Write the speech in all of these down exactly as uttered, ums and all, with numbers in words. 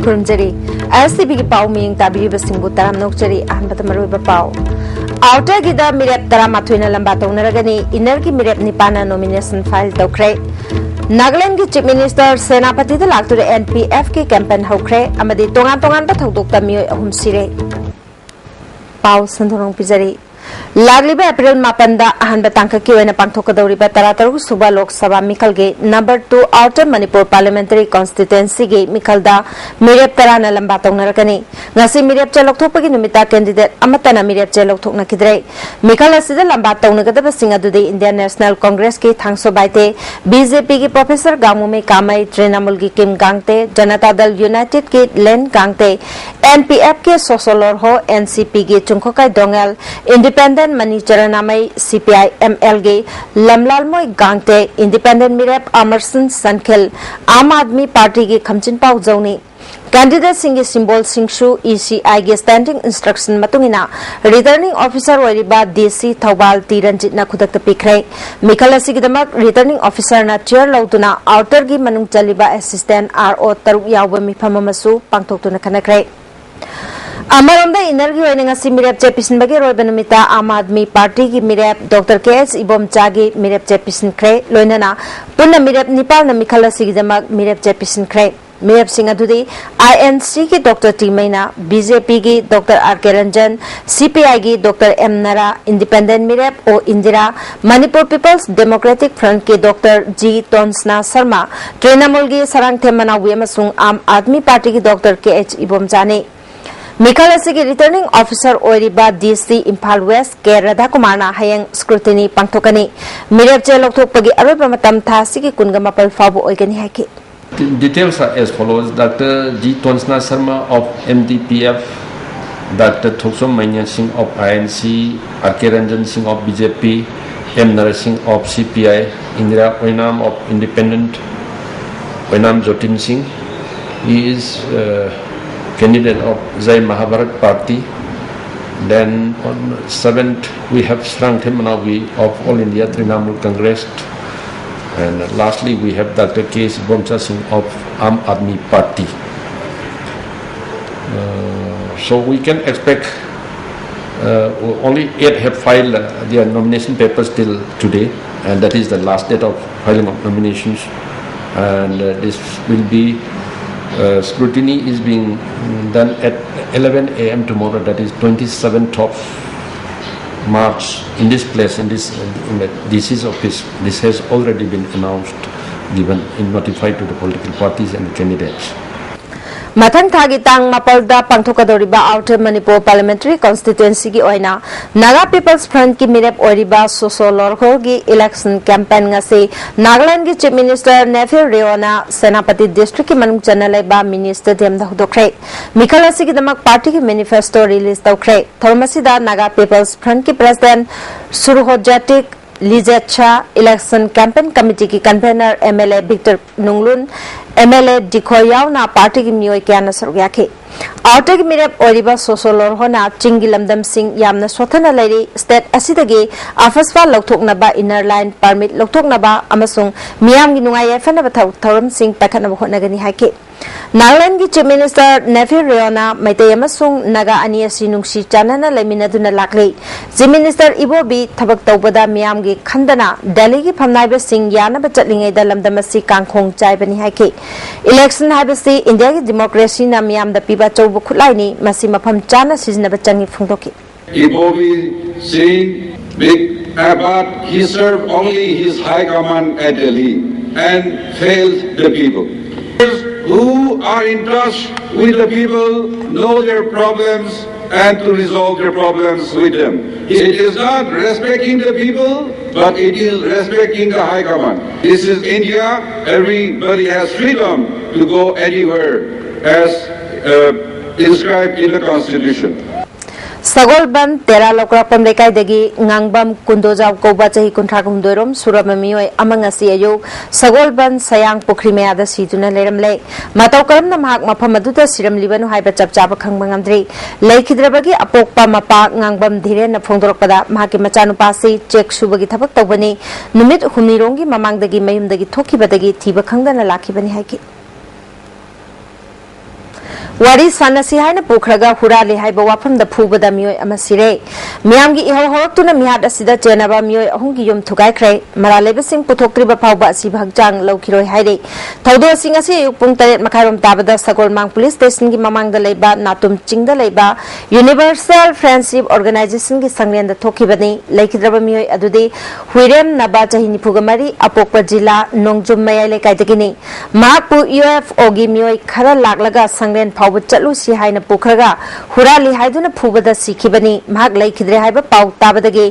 ꯈꯨꯔꯨꯝꯖꯔꯤ꯫ ꯑꯦꯁ T ꯚꯤꯒꯤ ꯄꯥꯎ ꯃꯤꯠꯌꯦꯡ ꯇꯥꯕꯤꯔꯤꯕꯁꯤꯡꯕꯨ ꯇꯔꯥꯝꯅ ꯑꯣꯛꯆꯔꯤ꯫ ꯑꯍꯥꯟꯕꯗ ꯃꯔꯨꯑꯣꯏꯕ ꯄꯥꯎ꯫ ꯑꯥꯎꯇꯔꯒꯤꯗ ꯃꯤꯔꯦꯞ ꯇꯔꯥꯃꯥꯊꯣꯏꯅ ꯂꯝꯕꯥ ꯇꯧꯅꯔꯒꯅꯤ꯫ ꯏꯟꯅꯔꯒꯤ ꯃꯤꯔꯦꯞ ꯅꯤꯄꯥꯟꯅ nomination file ꯇꯧꯈ꯭ꯔꯦ꯫ ꯅꯥꯒꯥꯂꯦꯟꯗꯒꯤ Chief Minister ꯁꯦꯅꯥꯄꯇꯤꯗ ꯂꯥꯛꯇꯨꯅ N P F ꯀꯤ campaign ꯍꯧꯈ꯭ꯔꯦ ꯑꯃꯗꯤ ꯇꯣꯉꯥꯟ ꯇꯣꯉꯥꯟꯕ ꯊꯧꯗꯣꯛꯇ ꯃꯤꯑꯣꯏ ꯑꯍꯨꯝ ꯁꯤꯔꯦ꯫ ꯄꯥꯎ ꯁꯟꯗꯣꯛꯅ ꯄꯤꯖꯔꯤ꯫ ꯂꯥꯛꯂꯤꯕ ꯑꯦꯄ꯭ꯔꯤꯜ ꯃꯥꯄꯟꯗ ꯑꯍꯥꯟꯕ ꯇꯥꯡꯀꯛꯀꯤ ꯑꯣꯏꯅ ꯄꯥꯡꯊꯣꯛꯀꯗꯧꯔꯤꯕ ꯇꯔꯥꯇꯔꯨꯛ ꯁꯨꯕ ꯂꯣꯛ ꯁꯚꯥ ꯃꯤꯈꯜꯒꯤ number two Outer Manipur Parliamentary Constituency ꯒꯤ ꯃꯤꯈꯜꯗ ꯃꯤꯔꯦꯞ ꯇꯔꯥꯅ ꯂꯝꯕꯥ ꯇꯧꯅꯔꯛꯀꯅꯤ꯫ ꯉꯁꯤ ꯃꯤꯔꯦꯞ ꯆꯦ ꯂꯧꯊꯣꯛꯄꯒꯤ ꯅꯨꯃꯤꯠꯇ candidate ꯑꯃꯠꯇꯅ ꯃꯤꯔꯦꯞ ꯆꯦ ꯂꯧꯊꯣꯛꯅꯈꯤꯗ꯭ꯔꯦ꯫ ꯃꯤꯈꯜ ꯑꯁꯤꯗ ꯂꯝꯕꯥ ꯇꯧꯅꯒꯗꯕꯁꯤꯡ ꯑꯗꯨꯗꯤ Indian National Congress ꯀꯤ ꯊꯥꯡꯁꯣ ꯕꯥꯏꯇꯦ, B J P ꯒꯤ Professor ꯒꯥꯡꯃꯨꯃꯩ ꯀꯥꯃꯩ, ꯇ꯭ꯔꯤꯅꯥꯃꯨꯜꯒꯤ ꯀꯤꯝ ꯒꯥꯡꯇꯦ, ꯖꯅꯇꯥ ꯗꯜ ꯌꯨꯅꯥꯏꯇꯦꯗꯀꯤ ꯂꯦꯟ ꯒꯥꯡꯇꯦ, N P F ꯀꯤ ꯁꯣꯁꯣ ꯂꯣꯔꯍꯣ, N C P ꯒꯤ Chungkhokai Doungel, Independent Mani Charanamei, C P I M L ꯒꯤ ꯂꯝꯂꯥꯜꯃꯣꯏ ꯒꯥꯡꯇꯦ, Independent ꯃꯤꯔꯦꯞ ꯑꯃꯔꯁꯟ ꯁꯟꯈꯤꯜ, ꯑꯥꯝ ꯑꯥꯗꯃꯤ ꯄꯥꯔꯇꯤꯒꯤ ꯈꯝꯆꯤꯟꯄꯥꯎ ꯖꯧꯅꯤ꯫ Candidate ꯁꯤꯡꯒꯤ symbol ꯁꯤꯡꯁꯨ E C I ꯒꯤ standing instruction ꯃꯇꯨꯡ ꯏꯟꯅ Returning Officer ꯑꯣꯏꯔꯤꯕ D C ꯊꯧꯕꯥꯜ ꯇꯤ ꯔꯟꯖꯤꯠꯅ ꯈꯨꯗꯛꯇ ꯄꯤꯈ꯭ꯔꯦ꯫ ꯃꯤꯈꯜ ꯑꯁꯤꯒꯤꯗꯃꯛ Returning Officer ꯅ chair ꯂꯧꯗꯨꯅ outer ꯒꯤ ꯃꯅꯨꯡ ꯆꯜꯂꯤꯕ assistant R O ꯇꯔꯨꯛ ꯌꯥꯎꯕ ꯃꯤꯐꯝ ꯑꯃꯁꯨ ꯄꯥꯡꯊꯣꯛꯇꯨꯅ ꯈꯟꯅꯈ꯭ꯔꯦ꯫ ꯑꯃꯔꯣꯝꯗ ꯏꯟꯅꯔꯒꯤ ꯑꯣꯏꯅ ꯉꯁꯤ ꯃꯤꯔꯦꯞ ꯆꯦ ꯄꯤꯁꯤꯟꯕꯒꯤ ꯑꯔꯣꯏꯕ ꯅꯨꯃꯤꯠꯇ ꯑꯥꯝ ꯑꯥꯗꯃꯤ ꯄꯥꯔꯇꯤꯒꯤ ꯃꯤꯔꯦꯞ ꯗꯣꯛꯇꯔ ꯀꯦ ꯑꯦꯁ ꯏꯕꯣꯝꯆꯥꯒꯤ ꯃꯤꯔꯦꯞ ꯆꯦ ꯄꯤꯁꯤꯟꯈ꯭ꯔꯦ꯫ ꯂꯣꯏꯅꯅ ꯄꯨꯟꯅ ꯃꯤꯔꯦꯞ ꯅꯤꯄꯥꯟꯅ ꯃꯤꯈꯜ ꯑꯁꯤꯒꯤꯗꯃꯛ ꯃꯤꯔꯦꯞ ꯆꯦ ꯄꯤꯁꯤꯟꯈ꯭ꯔꯦ꯫ ꯃꯤꯔꯦꯞꯁꯤꯡ ꯑꯗꯨꯗꯤ I N C ꯒꯤ doctor T Meina, B J P ꯒꯤ doctor R K Ranjan, C P I ꯒꯤ doctor M Nara, Independent Mirep O Indira, Manipur People's Democratic Front ꯀꯤ ꯗꯣꯛꯇꯔ ꯖꯤ ꯇꯣꯟꯁꯅꯥ ꯁꯔꯃ, ꯇ꯭ꯔꯤꯅꯥꯃꯨꯜꯒꯤ ꯁꯔꯥꯡꯊꯦꯝ ꯃꯅꯥꯎꯕꯤ ꯑꯃꯁꯨꯡ ꯑꯥꯝ ꯑꯥꯗꯃꯤ ꯄꯥꯔꯇꯤꯒꯤ ꯗꯣꯛꯇꯔ ꯀꯦ ꯑꯦꯆ ꯏꯕꯣꯝꯆꯥꯅꯤ꯫ ꯃꯤꯈꯜ ꯑꯁꯤꯒꯤ Returning Officer ꯑꯣꯏꯔꯤꯕ D C ꯏꯝꯐꯥꯜ ꯋꯦꯁ ꯀꯦ ꯔꯥꯙꯥꯀꯨꯃꯥꯔꯅ ꯍꯌꯦꯡ scrutiny ꯄꯥꯡꯊꯣꯛꯀꯅꯤ꯫ ꯃꯤꯔꯦꯞ ꯆꯦ ꯂꯧꯊꯣꯛꯄꯒꯤ ꯑꯔꯣꯏꯕ ꯃꯇꯝ ꯊꯥ ꯑꯁꯤꯒꯤ ꯀꯨꯟꯒ ꯃꯥꯄꯜ ꯐꯥꯎꯕ ꯑꯣꯏꯒꯅꯤ ꯍꯥꯏꯈꯤ꯫ Details are as follows. Doctor G Tonsna Sharma of M D P F, Doctor Thoksom Manya Singh of I N C, R K Ranjan Singh of B J P, M Nara Singh of C P I, Indira Oinam of Independent, Oinam Jotin Singh. He is uh, candidate of Jai Mahabharat Party. Then on seventh, we have Srangthem Manawi of All India Trinamool Congress. And lastly, we have Doctor K. Sibomcha Singh of Aam Aadmi Party. Uh, so we can expect uh, only eight have filed uh, their nomination papers till today, and that is the last date of filing of nominations. And uh, this will be uh, scrutiny is being done at eleven a m tomorrow, that is twenty-seventh of March, in this place, in this in the D C's office. This has already been announced, given and notified to the political parties and candidates. ꯃꯊꯪ ꯊꯥꯒꯤ ꯇꯥꯡ ꯃꯥꯄꯜꯗ ꯄꯥꯡꯊꯣꯛꯀꯗꯧꯔꯤꯕ outer Manipur parliamentary ꯀꯣꯟꯁꯇꯤꯇ꯭ꯋꯦꯟꯁꯤꯒꯤ ꯑꯣꯏꯅ Naga people's ꯐ꯭ꯔꯟꯠꯀꯤ ꯃꯤꯔꯦꯞ ꯑꯣꯏꯔꯤꯕ ꯁꯣꯁꯣ ꯂꯣꯔꯍꯣꯒꯤ election campaign ꯉꯁꯤ ꯅꯥꯒꯥꯂꯦꯟꯗꯒꯤ chief minister nephew ꯔꯤꯑꯣꯅ Senapati ꯗꯤꯁꯇ꯭ꯔꯤꯛꯀꯤ ꯃꯅꯨꯡ ꯆꯟꯅ ꯂꯩꯕ ꯃꯤꯅꯤ ꯁ꯭ꯇꯦꯗꯤꯌꯝꯗ ꯍꯧꯗꯣꯛꯈ꯭ꯔꯦ꯫ ꯃꯤꯈꯜ ꯑꯁꯤꯒꯤꯗꯃꯛ ꯄꯥꯔꯇꯤꯒꯤ ꯃꯦꯅꯤꯐꯦꯁꯇꯣ ꯔꯤꯂꯤꯖ ꯇꯧꯈ꯭ꯔꯦ꯫ ꯊꯧꯔꯝ ꯑꯁꯤꯗ ꯅꯥꯒꯥ ꯄꯤꯄꯜꯁ ꯐ꯭ꯔꯟꯠꯀꯤ president Shurhozelie Liezietsu, election campaign ꯀꯃꯤꯇꯤꯒꯤ convenor M L A Victor Nunglun, M L A Dikho ꯌꯥꯎꯅ ꯄꯥꯔꯇꯤꯒꯤ ꯃꯤꯑꯣꯏ ꯀꯌꯥꯅ ꯁꯔꯨꯛ ꯌꯥꯈꯤ꯫ ꯑꯥꯎꯇꯔꯒꯤ ꯃꯤꯔꯦꯞ ꯑꯣꯏꯔꯤꯕ ꯁꯣꯁꯣ ꯂꯣꯔꯍꯣꯅ ꯆꯤꯡꯒꯤ ꯂꯝꯗꯝꯁꯤꯡ ꯌꯥꯝꯅ ꯁꯣꯠꯊꯅ ꯂꯩꯔꯤ, ꯁ꯭ꯇꯦꯠ ꯑꯁꯤꯗꯒꯤ ꯑꯐꯁ꯭ꯋꯥ ꯂꯧꯊꯣꯛꯅꯕ, ꯏꯟꯅꯔ ꯂꯥꯏꯟ ꯄꯔꯃꯤꯠ ꯂꯧꯊꯣꯛꯅꯕ ꯑꯃꯁꯨꯡ ꯃꯤꯌꯥꯝꯒꯤ ꯅꯨꯡꯉꯥꯏ ꯌꯥꯏꯐꯅꯕ ꯊꯧ- ꯊꯧꯔꯝꯁꯤꯡ ꯄꯥꯏꯈꯠꯅꯕ ꯍꯣꯠꯅꯒꯅꯤ ꯍꯥꯏꯈꯤ꯫ ꯅꯥꯒꯥꯂꯦꯟꯗꯒꯤ ꯆꯤꯐ ꯃꯤꯅꯤꯁꯇꯔ ꯅꯦꯐꯤꯌꯨ ꯔꯤꯑꯣꯅ ꯃꯩꯇꯩ ꯑꯃꯁꯨꯡ ꯅꯥꯒꯥ ꯑꯅꯤ ꯑꯁꯤ ꯅꯨꯡꯁꯤ ꯆꯥꯟꯅꯅ ꯂꯩꯃꯤꯟꯅꯗꯨꯅ ꯂꯥꯛꯂꯤ꯫ ꯆꯤꯐ ꯃꯤꯅꯤꯁꯇꯔ ꯏꯕꯣꯕꯤ ꯊꯕꯛ ꯇꯧꯕꯗ ꯃꯤꯌꯥꯝꯒꯤ ꯈꯟꯗꯅ ꯗꯦꯜꯂꯤꯒꯤ ꯐꯝꯅꯥꯏꯕꯁꯤꯡ ꯌꯥꯅꯕ ꯆꯠꯂꯤꯉꯩꯗ ꯂꯝꯗꯝ ꯑꯁꯤ ꯀꯥꯡꯈꯣꯡ ꯆꯥꯏꯕꯅꯤ ꯍꯥꯏꯈꯤ꯫ ꯏꯂꯦꯛꯁꯟ ꯍꯥꯏꯕꯁꯤ ꯏꯟꯗꯤꯌꯥꯒꯤ ꯗꯤꯃꯣꯀ꯭ꯔꯦꯁꯤꯅ ꯃꯤꯌꯥꯝꯗ ꯄꯤꯕ ꯑꯆꯧꯕ ꯈꯨꯠꯂꯥꯏꯅꯤ, ꯃꯁꯤ ꯃꯐꯝ ꯆꯥꯅ ꯁꯤꯖꯤꯟꯅꯕ ꯆꯪꯏ ꯐꯣꯡꯗꯣꯛꯈꯤ꯫ Ibobi Singh, big, uh, but he served only his high command at Delhi and failed the people. Who are in touch with the people know their problems and to resolve their problems with them. It is not respecting the people, but it is respecting the high command. This is India. Everybody has freedom to go anywhere as uh, inscribed in the constitution. ꯁꯒꯣꯜꯕꯟ ꯇꯦꯔꯥ ꯂꯧꯀ꯭ꯔꯥꯛꯄꯝ ꯂꯩꯀꯥꯏꯗꯒꯤ ꯉꯥꯡꯕꯝ ꯀꯨꯟꯗꯣꯖꯥꯎ ꯀꯧꯕ ꯆꯍꯤ ꯀꯨꯟꯊ꯭ꯔꯥ ꯍꯨꯝꯗꯣꯏ ꯔꯣꯝ ꯁꯨꯔꯕ ꯃꯤꯑꯣꯏ ꯑꯃ ꯉꯁꯤ ꯑꯌꯨꯛ ꯁꯒꯣꯜꯕꯟ ꯁꯌꯥꯡ ꯄꯨꯈ꯭ꯔꯤ ꯃꯌꯥꯗ ꯁꯤꯗꯨꯅ ꯂꯩꯔꯝꯂꯦ꯫ ꯃꯇꯧ ꯀꯔꯝꯅ ꯃꯍꯥꯛ ꯃꯐꯝ ꯑꯗꯨꯗ ꯁꯤꯔꯝꯂꯤꯕꯅꯣ ꯍꯥꯏꯕ ꯆꯞ ꯆꯥꯕ ꯈꯪꯕ ꯉꯝꯗ꯭ꯔꯤ꯫ ꯂꯩꯈꯤꯗ꯭ꯔꯕꯒꯤ ꯑꯄꯣꯛꯄ ꯃꯄꯥ ꯉꯥꯡꯕꯝ ꯙꯤꯔꯦꯟꯅ ꯐꯣꯡꯗꯣꯔꯛꯄꯗ, ꯃꯍꯥꯛꯀꯤ ꯃꯆꯥꯅꯨꯄꯥꯁꯤ ꯆꯦꯛ ꯁꯨꯕꯒꯤ ꯊꯕꯛ ꯇꯧꯕꯅꯤ꯫ ꯅꯨꯃꯤꯠ ꯍꯨꯝꯅꯤꯔꯣꯝꯒꯤ ꯃꯃꯥꯡꯗꯒꯤ ꯃꯌꯨꯝꯗꯒꯤ ꯊꯣꯛꯈꯤꯕꯗꯒꯤ ꯊꯤꯕ ꯈꯪꯗꯅ ꯂꯥꯛꯈꯤꯕꯅꯤ ꯍꯥꯏꯈꯤ꯫ ꯋꯥꯔꯤ ꯁꯥꯟꯅꯁꯤ ꯍꯥꯏꯅ ꯄꯨꯈ꯭ꯔꯒ ꯍꯨꯔꯥꯜꯂꯤ ꯍꯥꯏꯕ ꯋꯥꯐꯝꯗ ꯐꯨꯕꯗ ꯃꯤꯑꯣꯏ ꯑꯃ ꯁꯤꯔꯦ꯫ ꯃꯤꯌꯥꯝꯒꯤ ꯏꯍꯧ ꯍꯧꯔꯛꯇꯨꯅ ꯃꯤꯍꯥꯠ ꯑꯁꯤꯗ ꯆꯦꯟꯅꯕ ꯃꯤꯑꯣꯏ ꯑꯍꯨꯝꯒꯤ ꯌꯨꯝ ꯊꯨꯒꯥꯏꯈ꯭ꯔꯦ꯫ ꯃꯔꯥꯜ ꯂꯩꯕꯁꯤꯡ ꯄꯨꯊꯣꯛꯇ꯭ꯔꯤꯕ ꯐꯥꯎꯕ ꯑꯁꯤꯕ ꯍꯛꯆꯥꯡ ꯂꯧꯈꯤꯔꯣꯏ ꯍꯥꯏꯔꯤ꯫ ꯊꯧꯗꯣꯛ ꯑꯁꯤ ꯉꯁꯤ ꯑꯌꯨꯛ ꯄꯨꯡ ꯇꯔꯦꯠ ꯃꯈꯥꯏꯔꯣꯝ ꯇꯥꯕꯗ ꯁꯒꯣꯜꯃꯥꯡ ꯄꯨꯂꯤꯁ ꯁ꯭ꯇꯦꯁꯟꯒꯤ ꯃꯃꯥꯡꯗ ꯂꯩꯕ ꯅꯥꯇꯨꯝ ꯆꯤꯡꯗ ꯂꯩꯕ ꯌꯨꯅꯤꯚꯔꯁꯦꯜ ꯐ꯭ꯔꯦꯟꯁꯤꯞ ꯑꯣꯔꯒꯅꯥꯏꯖꯦꯁꯟꯒꯤ ꯁꯪꯂꯦꯟꯗ ꯊꯣꯛꯈꯤꯕꯅꯤ꯫ ꯂꯩꯈꯤꯗ꯭ꯔꯕ ꯃꯤꯑꯣꯏ ꯑꯗꯨꯗꯤ ꯍꯨꯏꯔꯦꯝ ꯅꯕ, ꯆꯍꯤ ꯅꯤꯐꯨꯒ ꯃꯔꯤ, ꯑꯄꯣꯛꯄ ꯖꯤꯂꯥ ꯅꯣꯡꯖꯨꯝ ꯃꯌꯥꯏ ꯂꯩꯀꯥꯏꯗꯒꯤꯅꯤ꯫ ꯃꯍꯥꯛꯄꯨ ꯌꯨ ꯑꯦꯐ ꯑꯣꯒꯤ ꯃꯤꯑꯣꯏ ꯈꯔ ꯂꯥꯛꯂꯒ ꯁꯪꯂꯦꯟ ꯐꯥꯎꯕ ꯆꯠꯂꯨꯁꯤ ꯍꯥꯏꯅ ꯄꯨꯈ꯭ꯔꯒ ꯍꯨꯔꯥꯜꯂꯤ ꯍꯥꯏꯗꯨꯅ ꯐꯨꯕꯗ ꯁꯤꯈꯤꯕꯅꯤ꯫ ꯃꯍꯥꯛ ꯂꯩꯈꯤꯗ꯭ꯔꯦ ꯍꯥꯏꯕ ꯄꯥꯎ ꯇꯥꯕꯗꯒꯤ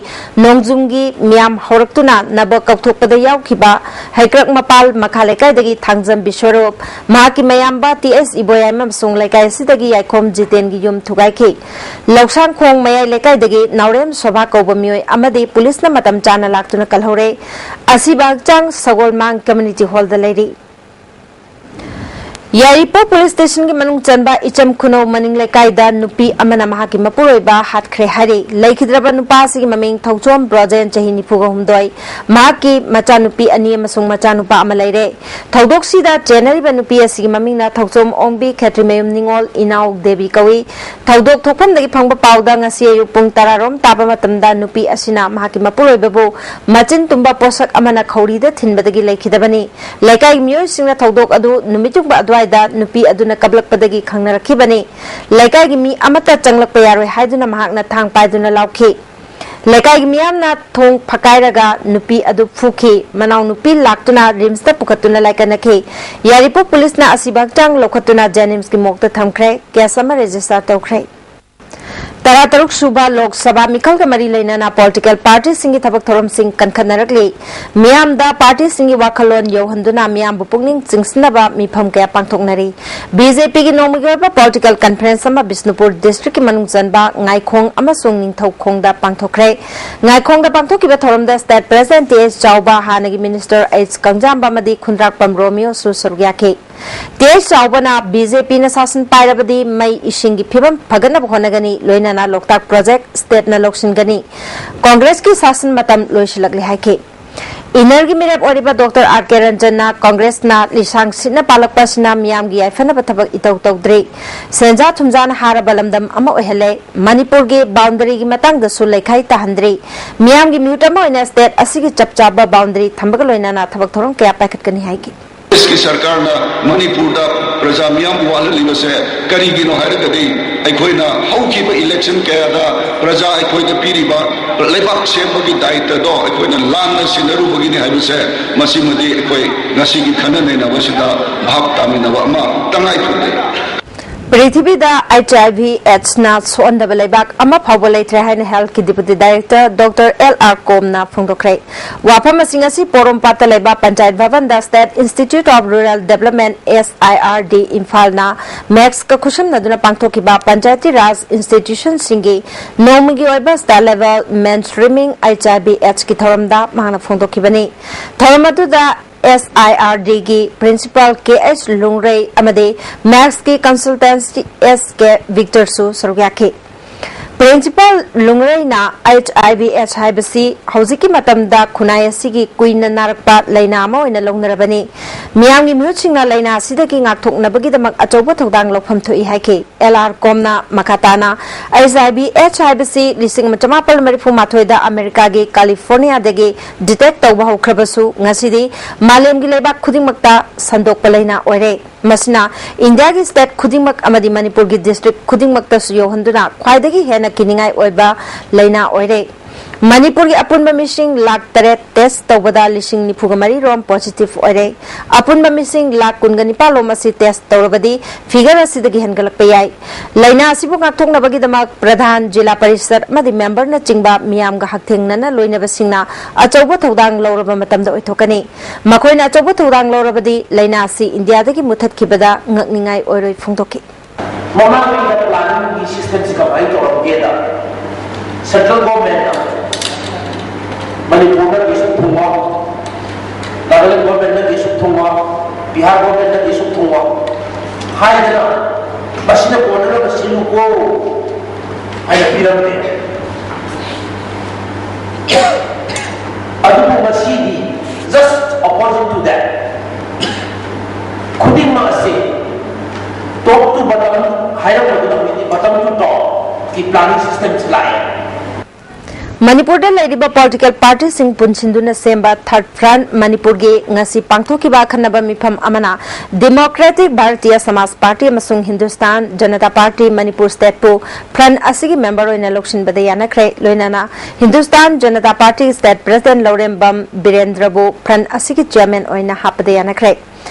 ꯅꯣꯡꯖꯨꯝꯒꯤ ꯃꯤꯌꯥꯝ ꯍꯧꯔꯛꯇꯨꯅ ꯅꯕ ꯀꯧꯊꯣꯛꯄꯗ ꯌꯥꯎꯈꯤꯕ ꯍꯩꯀ꯭ꯔꯛ ꯃꯄꯥꯜ ꯃꯈꯥ ꯂꯩꯀꯥꯏꯗꯒꯤ ꯊꯥꯡꯖꯝ ꯕꯤꯁ꯭ꯋꯔꯨꯞ, ꯃꯍꯥꯛꯀꯤ ꯃꯌꯥꯝꯕ ꯇꯤ ꯑꯦꯁ ꯏꯕꯣꯌꯥꯏꯃ ꯑꯃꯁꯨꯡ ꯂꯩꯀꯥꯏ ꯑꯁꯤꯗꯒꯤ ꯌꯥꯏꯈꯣꯝ ꯖꯤꯇꯦꯟꯒꯤ ꯌꯨꯝ ꯊꯨꯒꯥꯏꯈꯤ꯫ ꯂꯧꯁꯥꯡꯈꯣꯡ ꯃꯌꯥꯏ ꯂꯩꯀꯥꯏꯗꯒꯤ ꯅꯥꯎꯔꯦꯝ ꯁꯣꯚꯥ ꯀꯧꯕ ꯃꯤꯑꯣꯏ ꯑꯃꯗꯤ ꯄꯨꯂꯤꯁꯅ ꯃꯇꯝ ꯆꯥꯅ ꯂꯥꯛꯇꯨꯅ ꯀꯜꯍꯧꯔꯦ꯫ ꯑꯁꯤꯕ ꯍꯛꯆꯥꯡ ꯁꯒꯣꯜꯃꯥꯡ ꯀꯝꯃ꯭ꯌꯨꯅꯤꯇꯤ ꯍꯣꯜꯗ ꯂꯩꯔꯤ꯫ ꯌꯥꯏꯔꯤꯄꯣꯛ ꯄꯨꯂꯤꯁ ꯁ꯭ꯇꯦꯁꯟꯒꯤ ꯃꯅꯨꯡ ꯆꯟꯕ ꯏꯆꯝ ꯈꯨꯅꯧ ꯃꯅꯤꯡ ꯂꯩꯀꯥꯏꯗ ꯅꯨꯄꯤ ꯑꯃꯅ ꯃꯍꯥꯛꯀꯤ ꯃꯄꯨꯔꯣꯏꯕ ꯍꯥꯠꯈ꯭ꯔꯦ ꯍꯥꯏꯔꯤ꯫ ꯂꯩꯈꯤꯗ꯭ꯔꯕ ꯅꯨꯄꯥ ꯑꯁꯤꯒꯤ ꯃꯃꯤꯡ ꯊꯧꯆꯣꯝ ꯕ꯭ꯔꯣꯖꯦꯟ, ꯆꯍꯤ ꯅꯤꯐꯨꯒ ꯍꯨꯝꯗꯣꯏ꯫ ꯃꯍꯥꯛꯀꯤ ꯃꯆꯥꯅꯨꯄꯤ ꯑꯅꯤ ꯑꯃꯁꯨꯡ ꯃꯆꯥꯅꯨꯄꯥ ꯑꯃ ꯂꯩꯔꯦ꯫ ꯊꯧꯗꯣꯛꯁꯤꯗ ꯆꯦꯟꯅꯔꯤꯕ ꯅꯨꯄꯤ ꯑꯁꯤꯒꯤ ꯃꯃꯤꯡꯅ ꯊꯧꯆꯣꯝ ꯑꯣꯡꯕꯤ ꯈꯦꯇ꯭ꯔꯤꯃꯌꯨꯝ ꯅꯤꯉꯣꯜ ꯏꯅꯥꯎ ꯗꯦꯕꯤ ꯀꯧꯏ꯫ ꯊꯧꯗꯣꯛ ꯊꯣꯛꯐꯝꯗꯒꯤ ꯐꯪꯕ ꯄꯥꯎꯗ ꯉꯁꯤ ꯑꯌꯨꯛ ꯄꯨꯡ ꯇꯔꯥ ꯔꯣꯝ ꯇꯥꯕ ꯃꯇꯝꯗ ꯅꯨꯄꯤ ꯑꯁꯤꯅ ꯃꯍꯥꯛꯀꯤ ꯃꯄꯨꯔꯣꯏꯕꯕꯨ ꯃꯆꯤꯟ ꯇꯨꯝꯕ ꯄꯣꯠꯁꯛ ꯑꯃꯅ ꯈꯧꯔꯤꯗ ꯊꯤꯟꯕꯗꯒꯤ ꯂꯩꯈꯤꯗꯕꯅꯤ꯫ ꯂꯩꯀꯥꯏꯒꯤ ꯃꯤꯑꯣꯏꯁꯤꯡꯅ ꯊꯧꯗꯣꯛ ꯑꯗꯨ ꯅꯨꯃꯤꯠ ꯌꯨꯡꯕ ꯑꯗꯨꯋꯥꯏꯗ ꯅꯨꯄꯤ ꯑꯗꯨꯅ ꯀꯞꯂꯛꯄꯗꯒꯤ ꯈꯪꯅꯔꯛꯈꯤꯕꯅꯤ꯫ ꯂꯩꯀꯥꯏꯒꯤ ꯃꯤ ꯑꯃꯠꯇ ꯆꯪꯂꯛꯄ ꯌꯥꯔꯣꯏ ꯍꯥꯏꯗꯨꯅ ꯃꯍꯥꯛꯅ ꯊꯥꯡ ꯄꯥꯏꯗꯨꯅ ꯂꯥꯎꯈꯤ꯫ ꯂꯩꯀꯥꯏꯒꯤ ꯃꯤꯌꯥꯝꯅ ꯊꯣꯡ ꯐꯛꯀꯥꯏꯔꯒ ꯅꯨꯄꯤ ꯑꯗꯨ ꯐꯨꯈꯤ꯫ ꯃꯅꯥꯎꯅꯨꯄꯤ ꯂꯥꯛꯇꯨꯅ ꯔꯤꯝꯁꯇ ꯄꯨꯈꯠꯇꯨꯅ ꯂꯥꯏꯀꯠꯅꯈꯤ꯫ ꯌꯥꯏꯔꯤꯄꯣꯛ ꯄꯨꯂꯤꯁꯅ ꯑꯁꯤꯕ ꯍꯛꯆꯥꯡ ꯂꯧꯈꯠꯇꯨꯅ ꯖꯦꯅꯤꯝꯁꯀꯤ ꯃꯣꯔꯒꯇ ꯊꯝꯈ꯭ꯔꯦ꯫ ꯀꯦꯁ ꯑꯃ ꯔꯦꯖꯤꯁꯇꯔ ꯇꯧꯈ꯭ꯔꯦ꯫ ꯇꯔꯥꯇꯔꯨꯛ ꯁꯨꯕ ꯂꯣꯛ ꯁꯚꯥ ꯃꯤꯈꯜꯒ ꯃꯔꯤ ꯂꯩꯅꯅ ꯄꯣꯂꯤꯇꯤꯀꯦꯜ ꯄꯥꯔꯇꯤꯁꯤꯡꯒꯤ ꯊꯕꯛ ꯊꯧꯔꯝꯁꯤꯡ ꯀꯟꯈꯠꯅꯔꯛꯂꯤ꯫ ꯃꯤꯌꯥꯝꯗ ꯄꯥꯔꯇꯤꯁꯤꯡꯒꯤ ꯋꯥꯈꯜꯂꯣꯟ ꯌꯧꯍꯟꯗꯨꯅ ꯃꯤꯌꯥꯝꯕꯨ ꯄꯨꯛꯅꯤꯡ ꯆꯤꯡꯁꯤꯟꯅꯕ ꯃꯤꯐꯝ ꯀꯌꯥ ꯄꯥꯡꯊꯣꯛꯅꯔꯤ꯫ ꯕꯤ ꯖꯦ ꯄꯤꯒꯤ ꯅꯣꯡꯃꯒꯤ ꯑꯣꯏꯕ ꯄꯣꯂꯤꯇꯤꯀꯦꯜ ꯀꯟꯐꯔꯦꯟꯁ ꯑꯃ ꯕꯤꯁꯅꯨꯄꯨꯔ ꯗꯤꯁꯇ꯭ꯔꯤꯛꯀꯤ ꯃꯅꯨꯡ ꯆꯟꯕ ꯉꯥꯏꯈꯣꯡ ꯑꯃꯁꯨꯡ ꯅꯤꯡꯊꯧꯈꯣꯡꯗ ꯄꯥꯡꯊꯣꯛꯈ꯭ꯔꯦ꯫ ꯉꯥꯏꯈꯣꯡꯗ ꯄꯥꯡꯊꯣꯛꯈꯤꯕ ꯊꯧꯔꯝꯗ ꯁ꯭ꯇꯦꯠ ꯄ꯭ꯔꯦꯁꯤꯗꯦꯟꯠ ꯇꯤ ꯑꯩꯆ ꯆꯥꯎꯕ, ꯍꯥꯟꯅꯒꯤ ꯃꯤꯅꯤꯁꯇꯔ ꯑꯩꯆ ꯀꯪꯖꯥꯝꯕ ꯑꯃꯗꯤ ꯈꯨꯟꯗ꯭ꯔꯥꯛꯄꯝ ꯔꯣꯃꯤꯌꯣꯁꯨ ꯁꯔꯨꯛ ꯌꯥꯈꯤ꯫ ꯇꯤ ꯑꯩꯆ ꯆꯥꯎꯕꯅ ꯕꯤ ꯖꯦ ꯄꯤꯅ ꯁꯥꯁꯟ ꯄꯥꯏꯔꯕꯗꯤ ꯃꯩ ꯏꯁꯤꯡꯒꯤ ꯐꯤꯕꯝ ꯐꯒꯠꯅꯕ ꯍꯣꯠꯅꯒꯅꯤ, ꯂꯣꯏꯅꯅ ꯂꯣꯛꯇꯥꯛ ꯄ꯭ꯔꯣꯖꯦꯛ ꯁ꯭ꯇꯦꯠꯅ ꯂꯧꯁꯤꯟꯒꯅꯤ꯫ ꯀꯣꯡꯒ꯭ꯔꯦꯁꯀꯤ ꯁꯥꯁꯟ ꯃꯇꯝ ꯂꯣꯏꯁꯤꯜꯂꯛꯂꯦ ꯍꯥꯏꯈꯤ꯫ ꯏꯟꯅꯔꯒꯤ ꯃꯤꯔꯦꯞ ꯑꯣꯏꯔꯤꯕ ꯗꯣꯛꯇꯔ ꯑꯥꯔ ꯀꯦ ꯔꯟꯖꯟꯅ ꯀꯣꯡꯒ꯭ꯔꯦꯁꯅ ꯂꯤꯁꯥꯡ ꯁꯤꯠꯅ ꯄꯥꯜꯂꯛꯄ ꯑꯁꯤꯅ ꯃꯤꯌꯥꯝꯒꯤ ꯌꯥꯏꯐꯅꯕ ꯊꯕꯛ ꯏꯇꯧ ꯇꯧꯗ꯭ꯔꯤ꯫ ꯁꯦꯟꯖꯥ ꯊꯨꯝꯖꯥꯅ ꯍꯥꯔꯕ ꯂꯝꯗꯝ ꯑꯃ ꯑꯣꯏꯍꯜꯂꯦ꯫ ꯃꯅꯤꯄꯨꯔꯒꯤ ꯕꯥꯎꯟꯗꯔꯤꯒꯤ ꯃꯇꯥꯡꯗꯁꯨ ꯂꯩꯈꯥꯏ ꯇꯥꯍꯟꯗ꯭ꯔꯤ꯫ ꯃꯤꯌꯥꯝꯒꯤ ꯃꯤꯍꯨꯠ ꯑꯃ ꯑꯣꯏꯅ ꯁ꯭ꯇꯦꯠ ꯑꯁꯤꯒꯤ ꯆꯞ ꯆꯥꯕ ꯕꯥꯎꯟꯗꯔꯤ ꯊꯝꯕꯒ ꯂꯣꯏꯅꯅ ꯊꯕꯛ ꯊꯧꯔꯝ ꯀꯌꯥ ꯄꯥꯏꯈꯠꯀꯅꯤ ꯍꯥꯏꯈꯤ꯫ ꯀꯣꯡꯒ꯭ꯔꯦꯁꯀꯤ ꯁꯔꯀꯥꯔꯅ ꯃꯅꯤꯄꯨꯔꯗ ꯄ꯭ꯔꯖꯥ ꯃꯤꯌꯥꯝ ꯋꯥꯍꯜꯂꯤꯕꯁꯦ ꯀꯔꯤꯒꯤꯅꯣ ꯍꯥꯏꯔꯒꯗꯤ, ꯑꯩꯈꯣꯏꯅ ꯍꯧꯈꯤꯕ ꯏꯂꯦꯛꯁꯟ ꯀꯌꯥꯗ ꯄ꯭ꯔꯖꯥ ꯑꯩꯈꯣꯏꯗ ꯄꯤꯔꯤꯕ ꯂꯩꯕꯥꯛ ꯁꯦꯝꯕꯒꯤ ꯗꯥꯌꯤꯠꯇꯗꯣ ꯑꯩꯈꯣꯏꯅ ꯂꯥꯟꯅ ꯁꯤꯟꯅꯔꯨꯕꯒꯤꯅꯤ ꯍꯥꯏꯕꯁꯦ, ꯃꯁꯤꯃꯗꯤ ꯑꯩꯈꯣꯏ ꯉꯁꯤꯒꯤ ꯈꯟꯅ ꯅꯩꯅꯕꯁꯤꯗ ꯚꯥꯞ ꯇꯥꯃꯤꯟꯅꯕ ꯑꯃ ꯇꯉꯥꯏ ꯐꯗꯦ꯫ ꯄ꯭ꯔꯤꯊꯤꯕꯤꯗ ꯑꯩꯆ ꯑꯥꯏ ꯚꯤ ꯑꯦꯗꯁꯅ ꯁꯣꯛꯍꯟꯗꯕ ꯂꯩꯕꯥꯛ ꯑꯃ ꯐꯥꯎꯕ ꯂꯩꯇ꯭ꯔꯦ ꯍꯥꯏꯅ ꯍꯦꯜꯊꯀꯤ deputy director doctor L R ꯀꯣꯝꯅ ꯐꯣꯡꯗꯣꯛꯈ꯭ꯔꯦ꯫ ꯋꯥꯐꯝ ꯑꯁꯤ ꯉꯁꯤ ꯄꯣꯔꯣꯝꯄꯥꯠꯇ ꯂꯩꯕ ꯄꯟꯆꯥꯌꯠ ꯚꯕꯟꯗ state institute of rural development, S I R D, ꯏꯝꯐꯥꯜꯅ ꯃꯦꯛꯁꯀ ꯈꯨꯠꯁꯝꯅꯗꯨꯅ ꯄꯥꯡꯊꯣꯛꯈꯤꯕ ꯄꯟꯆꯥꯌꯇꯤ ꯔꯥꯖ ꯏꯟꯁꯇꯤꯇ꯭ꯌꯨꯁꯟꯁꯤꯡꯒꯤ ꯅꯣꯡꯃꯒꯤ ꯑꯣꯏꯕ state level mainstreaming H I V ꯑꯦꯗꯁꯀꯤ ꯊꯧꯔꯝꯗ ꯃꯍꯥꯛꯅ ꯐꯣꯡꯗꯣꯛꯈꯤꯕꯅꯤ꯫ ꯊꯧꯔꯝ ꯑꯗꯨꯗ ꯑꯦꯁ ꯑꯥꯏ ꯑꯥꯔ ꯗꯤꯒꯤ ꯄ꯭ꯔꯤꯟꯁꯤꯄꯥꯜ ꯀꯦ ꯑꯩꯆ ꯂꯨꯡꯔꯩ ꯑꯃꯗꯤ ꯃꯦꯛꯁꯀꯤ ꯀꯟꯁꯜꯇꯦꯟꯠ ꯑꯦꯁ ꯀꯦ ꯚꯤꯛꯇꯔꯁꯨ ꯁꯔꯨꯛ ꯌꯥꯈꯤ꯫ ꯄ꯭ꯔꯤꯟꯁꯤꯄꯥꯜ ꯂꯨꯡꯔꯩꯅ ꯑꯩꯆ ꯑꯥꯏ ꯚꯤ ꯑꯦꯗꯁ ꯍꯥꯏꯕꯁꯤ ꯍꯧꯖꯤꯛꯀꯤ ꯃꯇꯝꯗ ꯈꯨꯟꯅꯥꯏ ꯑꯁꯤꯒꯤ ꯀꯨꯏꯅ ꯅꯥꯔꯛꯄ ꯂꯥꯏꯅꯥ ꯑꯃ ꯑꯣꯏꯅ ꯂꯧꯅꯔꯕꯅꯤ꯫ ꯃꯤꯌꯥꯝꯒꯤ ꯃꯤꯍꯨꯠꯁꯤꯡꯅ ꯂꯥꯏꯅꯥ ꯑꯁꯤꯗꯒꯤ ꯉꯥꯛꯊꯣꯛꯅꯕꯒꯤꯗꯃꯛ ꯑꯆꯧꯕ ꯊꯧꯗꯥꯡ ꯂꯧꯐꯝ ꯊꯣꯛꯏ ꯍꯥꯏꯈꯤ꯫ ꯑꯦꯜ ꯑꯥꯔ ꯀꯣꯝꯅ ꯃꯈꯥ ꯇꯥꯅ ꯑꯩꯆ ꯑꯥꯏ ꯚꯤ ꯑꯦꯗꯁ ꯍꯥꯏꯕꯁꯤ ꯂꯤꯁꯤꯡ ꯑꯃ ꯆꯃꯥꯄꯜ ꯃꯔꯤꯐꯨ ꯃꯥꯊꯣꯏꯗ ꯑꯃꯦꯔꯤꯀꯥꯒꯤ ꯀꯥꯂꯤꯐꯣꯔꯅꯤꯌꯥꯗꯒꯤ ꯗꯤꯇꯦꯛ ꯇꯧꯕ ꯍꯧꯈ꯭ꯔꯕꯁꯨ ꯉꯁꯤꯗꯤ ꯃꯥꯂꯦꯝꯒꯤ ꯂꯩꯕꯥꯛ ꯈꯨꯗꯤꯡꯃꯛꯇ ꯁꯟꯗꯣꯛꯄ ꯂꯥꯏꯅꯥ ꯑꯣꯏꯔꯦ꯫ ꯃꯁꯤꯅ ꯏꯟꯗꯤꯌꯥꯒꯤ ꯁ꯭ꯇꯦꯠ ꯈꯨꯗꯤꯡꯃꯛ ꯑꯃꯗꯤ ꯃꯅꯤꯄꯨꯔꯒꯤ ꯗꯤꯁꯇ꯭ꯔꯤꯛ ꯈꯨꯗꯤꯡꯃꯛꯇꯁꯨ ꯌꯧꯍꯟꯗꯨꯅ ꯈ꯭ꯋꯥꯏꯗꯒꯤ ꯍꯦꯟꯅ ꯀꯤꯅꯤꯡꯉꯥꯏ ꯑꯣꯏꯕ ꯂꯥꯏꯅꯥ ꯑꯣꯏꯔꯦ꯫ ꯃꯅꯤꯄꯨꯔꯒꯤ ꯑꯄꯨꯟꯕ ꯃꯤꯁꯤꯡ ꯂꯥꯈ ꯇꯔꯦꯠ ꯇꯦꯁ ꯇꯧꯕꯗ ꯂꯤꯁꯤꯡ ꯅꯤꯐꯨꯒ ꯃꯔꯤ ꯔꯣꯝ ꯄꯣꯖꯤꯇꯤꯚ ꯑꯣꯏꯔꯦ꯫ ꯑꯄꯨꯟꯕ ꯃꯤꯁꯤꯡ ꯂꯥꯈ ꯀꯨꯟꯒ ꯅꯤꯄꯥꯜ ꯂꯣꯝ ꯑꯁꯤ ꯇꯦꯁ ꯇꯧꯔꯕꯗꯤ ꯐꯤꯒꯔ ꯑꯁꯤꯗꯒꯤ ꯍꯦꯟꯒꯠꯂꯛꯄ ꯌꯥꯏ꯫ ꯂꯥꯏꯅꯥ ꯑꯁꯤꯕꯨ ꯉꯥꯛꯊꯣꯛꯅꯕꯒꯤꯗꯃꯛ ꯄ꯭ꯔꯙꯥꯟ, ꯖꯤꯂꯥ ꯄꯔꯤꯁꯗ ꯑꯃꯗꯤ ꯃꯦꯝꯕꯔꯅꯆꯤꯡꯕ ꯃꯤꯌꯥꯝꯒ ꯍꯛꯊꯦꯡꯅꯅ ꯂꯣꯏꯅꯕꯁꯤꯡꯅ ꯑꯆꯧꯕ ꯊꯧꯗꯥꯡ ꯂꯧꯔꯕ ꯃꯇꯝꯗ ꯑꯣꯏꯊꯣꯛꯀꯅꯤ꯫ ꯃꯈꯣꯏꯅ ꯑꯆꯧꯕ ꯊꯧꯗꯥꯡ ꯂꯧꯔꯕꯗꯤ ꯂꯥꯏꯅꯥ ꯑꯁꯤ ꯏꯟꯗꯤꯌꯥꯗꯒꯤ ꯃꯨꯠꯊꯠꯈꯤꯕꯗ ꯉꯛꯅꯤꯡꯉꯥꯏ ꯑꯣꯏꯔꯣꯏ ꯐꯣꯡꯗꯣꯛꯈꯤ꯫ ꯃꯃꯥꯡꯉꯩꯗ planning system ꯁꯤ ꯀꯃꯥꯏꯅ ꯇꯧꯔꯝꯒꯦꯗ, central government ꯅ ꯃꯅꯤꯄꯨꯔꯗ ꯀꯩꯁꯨ ꯊꯨꯡꯕ, ꯅꯥꯒꯥꯂꯦꯟ government ꯅ ꯀꯩꯁꯨ ꯊꯨꯡꯕ, ꯕꯤꯍꯥꯔ government ꯅ ꯀꯩꯁꯨ ꯊꯨꯡꯕ ꯍꯥꯏꯗꯅ, ꯃꯁꯤꯅ ꯀꯣꯟꯅꯅꯕ ꯁꯤꯜꯂꯨꯀꯣ ꯍꯥꯏꯅ ꯄꯤꯔꯝꯃꯦ꯫ ꯑꯗꯨꯕꯨ ꯉꯁꯤꯗꯤ just opposite to that, ꯈꯨꯗꯤꯡꯃꯛ ꯑꯁꯤ top to bottom ꯍꯥꯏꯔꯛꯄꯗꯨꯅ ꯍꯧꯖꯤꯛꯇꯤ bottom to top ꯀꯤ planning system ꯁꯤ ꯂꯥꯛꯑꯦ꯫ ꯃꯅꯤꯄꯨꯔꯗ ꯂꯩꯔꯤꯕ political party ꯁꯤꯡ ꯄꯨꯟꯁꯤꯟꯗꯨꯅ ꯁꯦꯝꯕ Third Front ꯃꯅꯤꯄꯨꯔꯒꯤ ꯉꯁꯤ ꯄꯥꯡꯊꯣꯛꯈꯤꯕ ꯑꯈꯟꯅꯕ ꯃꯤꯐꯝ ꯑꯃꯅ Democratic Bharatiya Samaj Party ꯑꯃꯁꯨꯡ Hindustan Janata Party Manipur state ꯄꯨ front ꯑꯁꯤꯒꯤ member ꯑꯣꯏꯅ ꯂꯧꯁꯤꯟꯕꯗ ꯌꯥꯅꯈ꯭ꯔꯦ꯫ ꯂꯣꯏꯅꯅ Hindustan Janata Party state president ꯂꯧꯔꯦꯝꯕꯝ ꯕꯤꯔꯦꯟꯗ꯭ꯔꯕꯨ front ꯑꯁꯤꯒꯤ chairman ꯑꯣꯏꯅ ꯍꯥꯞꯄꯗ ꯌꯥꯅꯈ꯭ꯔꯦ꯫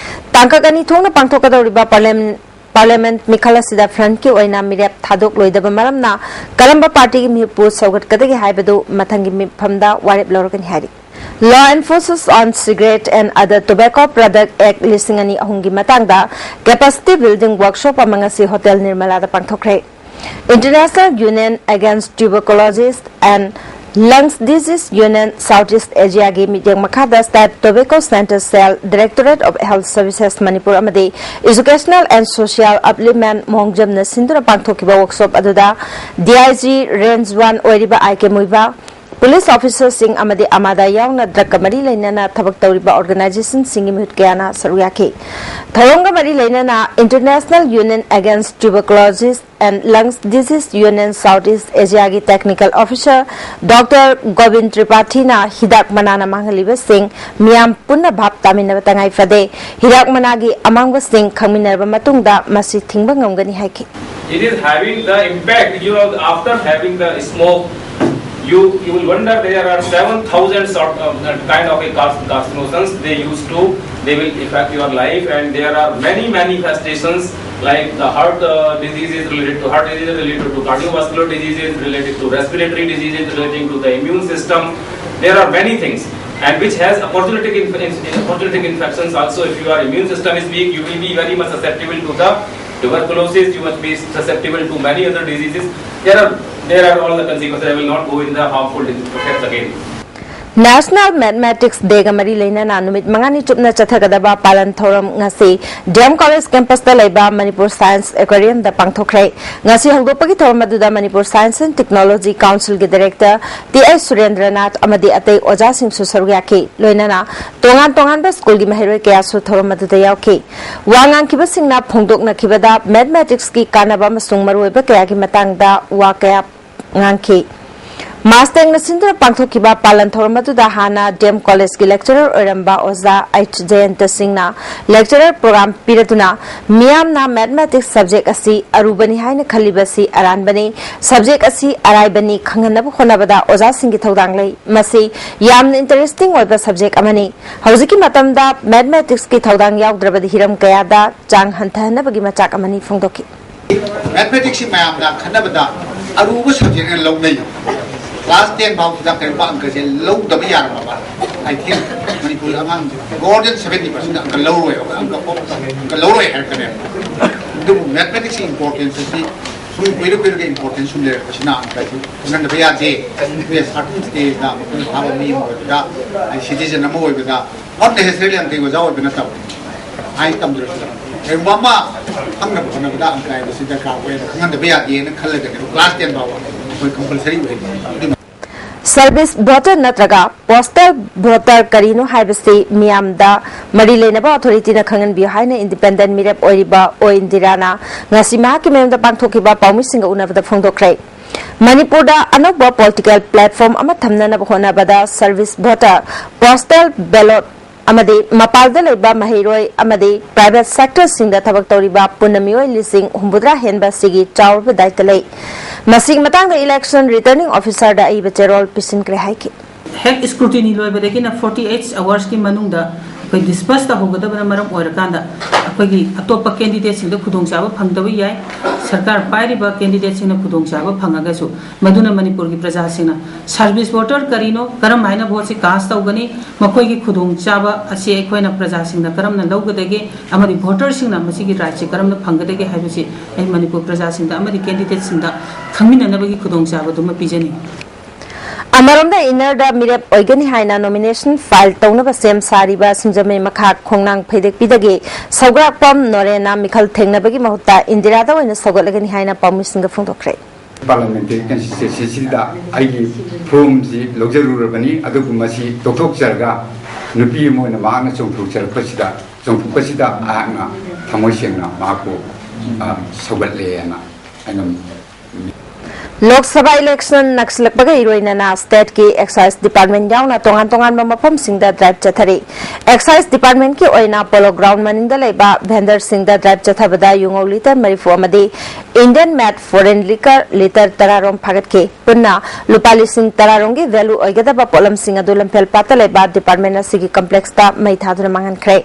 ꯇꯥꯡꯀꯛ ꯑꯅꯤ ꯊꯣꯛꯅ ꯄꯥꯡꯊꯣꯛꯀꯗꯧꯔꯤꯕ parliament Parliament ꯃꯤꯈꯜ ꯑꯁꯤꯗ front ꯀꯤ ꯑꯣꯏꯅ ꯃꯤꯔꯦꯞ ꯊꯥꯗꯣꯛꯂꯣꯏꯗꯕ ꯃꯔꯝꯅ ꯀꯔꯝꯕ party ꯒꯤ ꯃꯤꯍꯨꯠꯄꯨ ꯁꯧꯒꯠꯀꯗꯒꯦ ꯍꯥꯏꯕꯗꯨ ꯃꯊꯪꯒꯤ ꯃꯤꯐꯝꯗ ꯋꯥꯔꯦꯞ ꯂꯧꯔꯒꯅꯤ ꯍꯥꯏꯔꯤ꯫ Law Enforcement on Cigarette and Other Tobacco Product Act ꯂꯤꯁꯤꯡ ꯑꯅꯤ ꯑꯍꯨꯝꯒꯤ ꯃꯇꯥꯡꯗ capacity building workshop ꯑꯃ ꯉꯁꯤ Hotel ꯅꯤꯔꯃꯂꯥꯗ ꯄꯥꯡꯊꯣꯛꯈ꯭ꯔꯦ꯫ International Union Against Tuberculosis and Lungs Disease Union Southeast Asia ꯒꯤ ꯃꯤꯠꯌꯦꯡ ꯃꯈꯥꯗ State Tobacco Center Cell, Directorate of Health Services Manipur ꯑꯃꯗꯤ Educational and Social Upliftment ꯃꯣꯡꯖꯝꯅ ꯁꯤꯟꯗꯨꯅ ꯄꯥꯡꯊꯣꯛꯈꯤꯕ workshop ꯑꯗꯨꯗ D I G Range one ꯑꯣꯏꯔꯤꯕ I K ꯃꯨꯏꯕ, police officer ꯁꯤꯡ ꯑꯃꯗꯤ ꯑꯃꯥꯗꯥ ꯌꯥꯎꯅ drug ꯀ ꯃꯔꯤ ꯂꯩꯅꯅ ꯊꯕꯛ ꯇꯧꯔꯤꯕ organization ꯁꯤꯡꯒꯤ ꯃꯤꯍꯨꯠ ꯀꯌꯥꯅ ꯁꯔꯨꯛ ꯌꯥꯈꯤ꯫ ꯊꯧꯔꯝꯒ ꯃꯔꯤ ꯂꯩꯅꯅ International Union Against Tuberculosis and Lungs Disease Union Southeast Asia ꯒꯤ technical officer Doctor ꯒꯣꯕꯤꯟ ꯇ꯭ꯔꯤꯄꯥꯊꯤꯅ ꯍꯤꯗꯥꯛ ꯃꯅꯥꯅ ꯃꯥꯡꯍꯜꯂꯤꯕꯁꯤꯡ ꯃꯤꯌꯥꯝ ꯄꯨꯟꯅ ꯚꯥꯞ ꯇꯥꯃꯤꯟꯅꯕ ꯇꯉꯥꯏ ꯐꯗꯦ꯫ ꯍꯤꯗꯥꯛ ꯃꯅꯥꯒꯤ ꯑꯃꯥꯡꯕꯁꯤꯡ ꯈꯪꯃꯤꯟꯅꯔꯕ ꯃꯇꯨꯡꯗ ꯃꯁꯤ ꯊꯤꯡꯕ ꯉꯝꯒꯅꯤ ꯍꯥꯏꯈꯤ꯫ It is having the impact, you know, after having the smoke, You, you will wonder there are seven thousand sort of uh, kind of a carc- carcinogens they used to, they will affect your life, and there are many manifestations like the heart uh, diseases related to heart diseases, related to cardiovascular diseases, related to respiratory diseases, relating to the immune system. There are many things, and which has opportunistic, inf- opportunistic infections also. If your immune system is weak, you will be very much susceptible to the tuberculosis, you must be susceptible to many other diseases. There are there are all the consequences. I will not go in the harmful effects again. National Mathematics Day ꯒ ꯃꯔꯤ ꯂꯩꯅꯅ ꯅꯨꯃꯤꯠ ꯃꯉꯥꯅꯤ ꯆꯨꯞꯅ ꯆꯠꯊꯒꯗꯕ ꯄꯥꯂꯟ ꯊꯧꯔꯝ ꯉꯁꯤ D M College campus ꯇ ꯂꯩꯕ Manipur Science Aquarium ꯗ ꯄꯥꯡꯊꯣꯛꯈ꯭ꯔꯦ꯫ ꯉꯁꯤ ꯍꯧꯗꯣꯛꯄꯒꯤ ꯊꯧꯔꯝ ꯑꯗꯨꯗ Manipur Science and Technology Council ꯒꯤ Director T I ꯁꯨꯔꯦꯟꯗ꯭ꯔꯅꯥꯊ ꯑꯃꯗꯤ ꯑꯇꯩ ꯑꯣꯖꯥꯁꯤꯡꯁꯨ ꯁꯔꯨꯛ ꯌꯥꯈꯤ꯫ ꯂꯣꯏꯅꯅ ꯇꯣꯉꯥꯟ ꯇꯣꯉꯥꯟꯕ school ꯒꯤ ꯃꯍꯩꯔꯣꯏ ꯀꯌꯥꯁꯨ ꯊꯧꯔꯝ ꯑꯗꯨꯗ ꯌꯥꯎꯈꯤ꯫ ꯋꯥ ꯉꯥꯡꯈꯤꯕꯁꯤꯡꯅ ꯐꯣꯡꯗꯣꯛꯅꯈꯤꯕꯗ mathematics ꯀꯤ ꯀꯥꯟꯅꯕ ꯑꯃꯁꯨꯡ ꯃꯔꯨꯑꯣꯏꯕ ꯀꯌꯥꯒꯤ ꯃꯇꯥꯡꯗ ꯋꯥ ꯀꯌꯥ ꯉꯥꯡꯈꯤ꯫ ꯃꯥꯁ ꯇꯦꯡꯅ ꯁꯤꯟꯗꯨꯅ ꯄꯥꯡꯊꯣꯛꯈꯤꯕ ꯄꯥꯂꯟ ꯊꯧꯔꯝ ꯑꯗꯨꯗ ꯍꯥꯟꯅ D M College ꯀꯤ lecturer ꯑꯣꯏꯔꯝꯕ ꯑꯣꯖꯥ H Jayanta Singh ꯅ lecturer program ꯄꯤꯔꯗꯨꯅ ꯃꯤꯌꯥꯝꯅ mathematics subject ꯑꯁꯤ ꯑꯔꯨꯕꯅꯤ ꯍꯥꯏꯅ ꯈꯜꯂꯤꯕꯁꯤ ꯑꯔꯥꯟꯕꯅꯤ꯫ Subject ꯑꯁꯤ ꯑꯔꯥꯏꯕꯅꯤ ꯈꯪꯍꯟꯅꯕ ꯍꯣꯠꯅꯕꯗ ꯑꯣꯖꯥꯁꯤꯡꯒꯤ ꯊꯧꯗꯥꯡ ꯂꯩ꯫ ꯃꯁꯤ ꯌꯥꯝꯅ interesting ꯑꯣꯏꯕ subject ꯑꯃꯅꯤ꯫ ꯍꯧꯖꯤꯛꯀꯤ ꯃꯇꯝꯗ mathematics ꯀꯤ ꯊꯧꯗꯥꯡ ꯌꯥꯎꯗ꯭ꯔꯕꯗꯤ ꯍꯤꯔꯝ ꯀꯌꯥꯗ ꯆꯥꯡ ꯍꯟꯊꯍꯟꯅꯕꯒꯤ ꯃꯆꯥꯛ ꯑꯃꯅꯤ ꯐꯣꯡꯗꯣꯛꯈꯤ꯫ Mathematics ꯁꯤ ꯃꯌꯥꯝꯅ ꯈꯟꯅꯕꯗ ꯑꯔꯨꯕ subject ꯅ ꯂꯧꯅꯩ꯫ Class ten ꯐꯥꯎꯁꯤꯗ ꯀꯔꯤꯒꯨꯝꯕ ꯑꯪꯀꯁꯦ ꯂꯧꯗꯕ ꯌꯥꯔꯝꯃꯕ, I think ꯃꯅꯤꯄꯨꯔꯒꯤ ꯑꯉꯥꯡꯁꯦ more than seventy percent ꯑꯪꯀ ꯂꯧꯔꯣꯏ, ꯑꯪꯀ ꯑꯪꯀ ꯂꯧꯔꯣꯏ ꯍꯥꯏꯔꯛꯀꯅꯦꯕ꯫ ꯑꯗꯨꯕꯨ mathematics ꯀꯤ importance ꯑꯁꯤ ꯁꯨꯝ ꯀꯨꯏꯔ ꯀꯨꯏꯔꯒ importance ꯁꯨꯝ ꯂꯩꯔꯛꯄꯁꯤꯅ ꯑꯪꯀꯁꯤ ꯈꯪꯍꯟꯗꯕ ꯌꯥꯗꯦ꯫ ꯑꯩꯈꯣꯏ certain stage ꯗ ꯃꯄꯨꯡ ꯐꯥꯕ ꯃꯤ ꯑꯃ ꯑꯣꯏꯕꯗ, ꯑꯩ citizen ꯑꯃ ꯑꯣꯏꯕꯗ, not necessarily ꯑꯪꯀꯒꯤ ꯑꯣꯖꯥ ꯑꯣꯏꯕ ꯅꯠꯇꯕ, ꯑꯩ ꯇꯝꯗ꯭ꯔꯁꯨ ꯀꯔꯤꯒꯨꯝꯕ ꯑꯃ ꯈꯪꯅꯕ ꯍꯣꯠꯅꯕꯗ ꯑꯪꯀ ꯍꯥꯏꯕꯁꯤ ꯗꯔꯀꯥꯔ ꯑꯣꯏ, ꯈꯪꯍꯟꯗꯕ ꯌꯥꯗꯦꯅ ꯈꯜꯂꯒꯅꯦꯕ class ten ꯐꯥꯎꯕ ꯑꯩꯈꯣꯏ compulsory ꯑꯣꯏꯍꯜꯂꯤ꯫ ꯑꯗꯨꯅ Service voter ꯅꯠꯇ꯭ꯔꯒ postal voter ꯀꯔꯤꯅꯣ ꯍꯥꯏꯕꯁꯤ ꯃꯤꯌꯥꯝꯗ ꯃꯔꯤ ꯂꯩꯅꯕ authority ꯅ ꯈꯪꯍꯟꯕꯤꯌꯨ ꯍꯥꯏꯅ independent ꯃꯤꯔꯦꯞ ꯑꯣꯏꯔꯤꯕ ꯑꯣ ꯏꯟꯗꯤꯔꯥꯅ ꯉꯁꯤ ꯃꯍꯥꯛꯀꯤ ꯃꯌꯨꯝꯗ ꯄꯥꯡꯊꯣꯛꯈꯤꯕ ꯄꯥꯎꯃꯤꯁꯤꯡꯒ ꯎꯅꯕꯗ ꯐꯣꯡꯗꯣꯛꯈ꯭ꯔꯦ꯫ ꯃꯅꯤꯄꯨꯔꯗ ꯑꯅꯧꯕ political platform ꯑꯃ ꯊꯝꯅꯅꯕ ꯍꯣꯠꯅꯕꯗ service voter, postal ballot ꯑꯃꯗꯤ ꯃꯄꯥꯟꯗ ꯂꯩꯕ ꯃꯍꯩꯔꯣꯏ ꯑꯃꯗꯤ private sector ꯁꯤꯡꯗ ꯊꯕꯛ ꯇꯧꯔꯤꯕ ꯄꯨꯟꯅ ꯃꯤꯑꯣꯏ ꯂꯤꯁꯤꯡ ꯍꯨꯝꯐꯨꯇꯔꯥ ꯍꯦꯟꯕ ꯑꯁꯤꯒꯤ ꯆꯥꯎꯔꯕ ꯗꯥꯏꯇ ꯂꯩ꯫ ꯃꯁꯤꯒꯤ ꯃꯇꯥꯡꯗ election returning officerꯗ ꯑꯏꯕ ꯆꯦꯔꯣꯜ ꯄꯤꯁꯤꯟꯈ꯭ꯔꯦ ꯍꯥꯏꯈꯤ꯫ ꯍꯦꯛ scrutiny ꯂꯣꯏꯕꯗꯒꯤꯅ forty eight hoursꯀꯤ ꯃꯅꯨꯡꯗ ꯑꯩꯈꯣꯏ disperse ꯇꯧꯍꯧꯒꯗꯕꯅ ꯃꯔꯝ ꯑꯣꯏꯔꯀꯥꯟꯗ ꯑꯩꯈꯣꯏꯒꯤ ꯑꯇꯣꯞꯄ candidateꯁꯤꯡꯗ ꯈꯨꯗꯣꯡꯆꯥꯕ ꯐꯪꯗꯕ ꯌꯥꯏ꯫ ꯁꯔꯀꯥꯔ ꯄꯥꯏꯔꯤꯕ candidateꯁꯤꯡꯅ ꯈꯨꯗꯣꯡꯆꯥꯕ ꯐꯪꯉꯒꯁꯨ ꯃꯗꯨꯅ ꯃꯅꯤꯄꯨꯔꯒꯤ ꯄ꯭ꯔꯖꯥꯁꯤꯡꯅ service voter ꯀꯔꯤꯅꯣ, ꯀꯔꯝ ꯍꯥꯏꯅ voteꯁꯤ cast ꯇꯧꯒꯅꯤ, ꯃꯈꯣꯏꯒꯤ ꯈꯨꯗꯣꯡꯆꯥꯕ ꯑꯁꯤ ꯑꯩꯈꯣꯏꯅ ꯄ꯭ꯔꯖꯥꯁꯤꯡꯅ ꯀꯔꯝꯅ ꯂꯧꯒꯗꯒꯦ ꯑꯃꯗꯤ voterꯁꯤꯡꯅ ꯃꯁꯤꯒꯤ rightꯁꯤ ꯀꯔꯝꯅ ꯐꯪꯒꯗꯒꯦ ꯍꯥꯏꯕꯁꯤ ꯑꯩ ꯃꯅꯤꯄꯨꯔ ꯄ꯭ꯔꯖꯥꯁꯤꯡꯗ ꯑꯃꯗꯤ candidateꯁꯤꯡꯗ ꯈꯪꯃꯤꯟꯅꯅꯕꯒꯤ ꯈꯨꯗꯣꯡꯆꯥꯕꯗꯨꯃ ꯄꯤꯖꯅꯤꯡꯏ꯫ ꯑꯃꯔꯣꯝꯗ innerꯗ ꯃꯤꯔꯦꯞ ꯑꯣꯏꯒꯅꯤ ꯍꯥꯏꯅ nomination file ꯇꯧꯅꯕ ꯁꯦꯝ ꯁꯥꯔꯤꯕ ꯁꯤꯡꯖꯃꯩ ꯃꯈꯥ ꯈꯣꯡꯅꯥꯡ ꯐꯩꯗꯦꯛꯄꯤꯗꯒꯤ ꯁꯧꯒ꯭ꯔꯥꯛꯄꯝ ꯅꯣꯔꯦꯟꯅ ꯃꯤꯈꯜ ꯊꯦꯡꯅꯕꯒꯤ ꯃꯍꯨꯠꯇ ꯏꯟꯗꯤꯔꯥꯗ ꯑꯣꯏꯅ ꯁꯧꯒꯠꯂꯒꯅꯤ ꯍꯥꯏꯅ ꯄꯥꯎꯃꯤꯁꯤꯡꯗ ꯐꯣꯡꯗꯣꯛꯈ꯭ꯔꯦ꯫ Parliamentary constituencyꯁꯤꯗ ꯑꯩꯒꯤ formꯁꯤ ꯂꯧꯖꯔꯨꯔꯕꯅꯤ, ꯑꯗꯨꯕꯨ ꯃꯁꯤ ꯇꯣꯛꯊꯣꯛꯆꯔꯒ ꯅꯨꯄꯤ ꯑꯃ ꯑꯣꯏꯅ ꯃꯍꯥꯛꯅ ꯆꯣꯡꯊꯣꯛꯆꯔꯛꯄꯁꯤꯗ, ꯆꯣꯡꯊꯣꯛꯄꯁꯤꯗ ꯑꯩꯍꯥꯛꯅ ꯊꯃꯣꯏ ꯁꯦꯡꯅ ꯃꯍꯥꯛꯄꯨ, ꯑ, ꯁꯧꯒꯠꯂꯦꯅ ꯑꯩꯅ Lok Sabha election ꯅꯛꯁꯤꯜꯂꯛꯄꯒ ꯏꯔꯣꯏꯅꯅ stateꯀꯤ excise department ꯌꯥꯎꯅ ꯇꯣꯉꯥꯟ ꯇꯣꯉꯥꯟꯕ ꯃꯐꯝꯁꯤꯡꯗ drive ꯆꯠꯊꯔꯤ꯫ Excise departmentꯀꯤ ꯑꯣꯏꯅ Polo Ground ꯃꯅꯤꯡꯗ ꯂꯩꯕ vendorꯁꯤꯡꯗ drive ꯆꯠꯊꯕꯗ ꯌꯨꯉꯧ litre ꯃꯔꯤꯐꯨ ꯑꯃꯗꯤ Indian made foreign liquor litre ꯇꯔꯥꯔꯣꯝ ꯐꯥꯒꯠꯈꯤ꯫ ꯄꯨꯟꯅ ꯂꯨꯄꯥ ꯂꯤꯁꯤꯡ ꯇꯔꯥꯔꯣꯝꯒꯤ value ꯑꯣꯏꯒꯗꯕ ꯄꯣꯠꯂꯝꯁꯤꯡ ꯑꯗꯨ ꯂꯝꯐꯦꯜ ꯄꯥꯠꯇ ꯂꯩꯕ department ꯑꯁꯤꯒꯤ complexꯇ ꯃꯩ ꯊꯥꯗꯨꯅ ꯃꯥꯡꯍꯟꯈ꯭ꯔꯦ꯫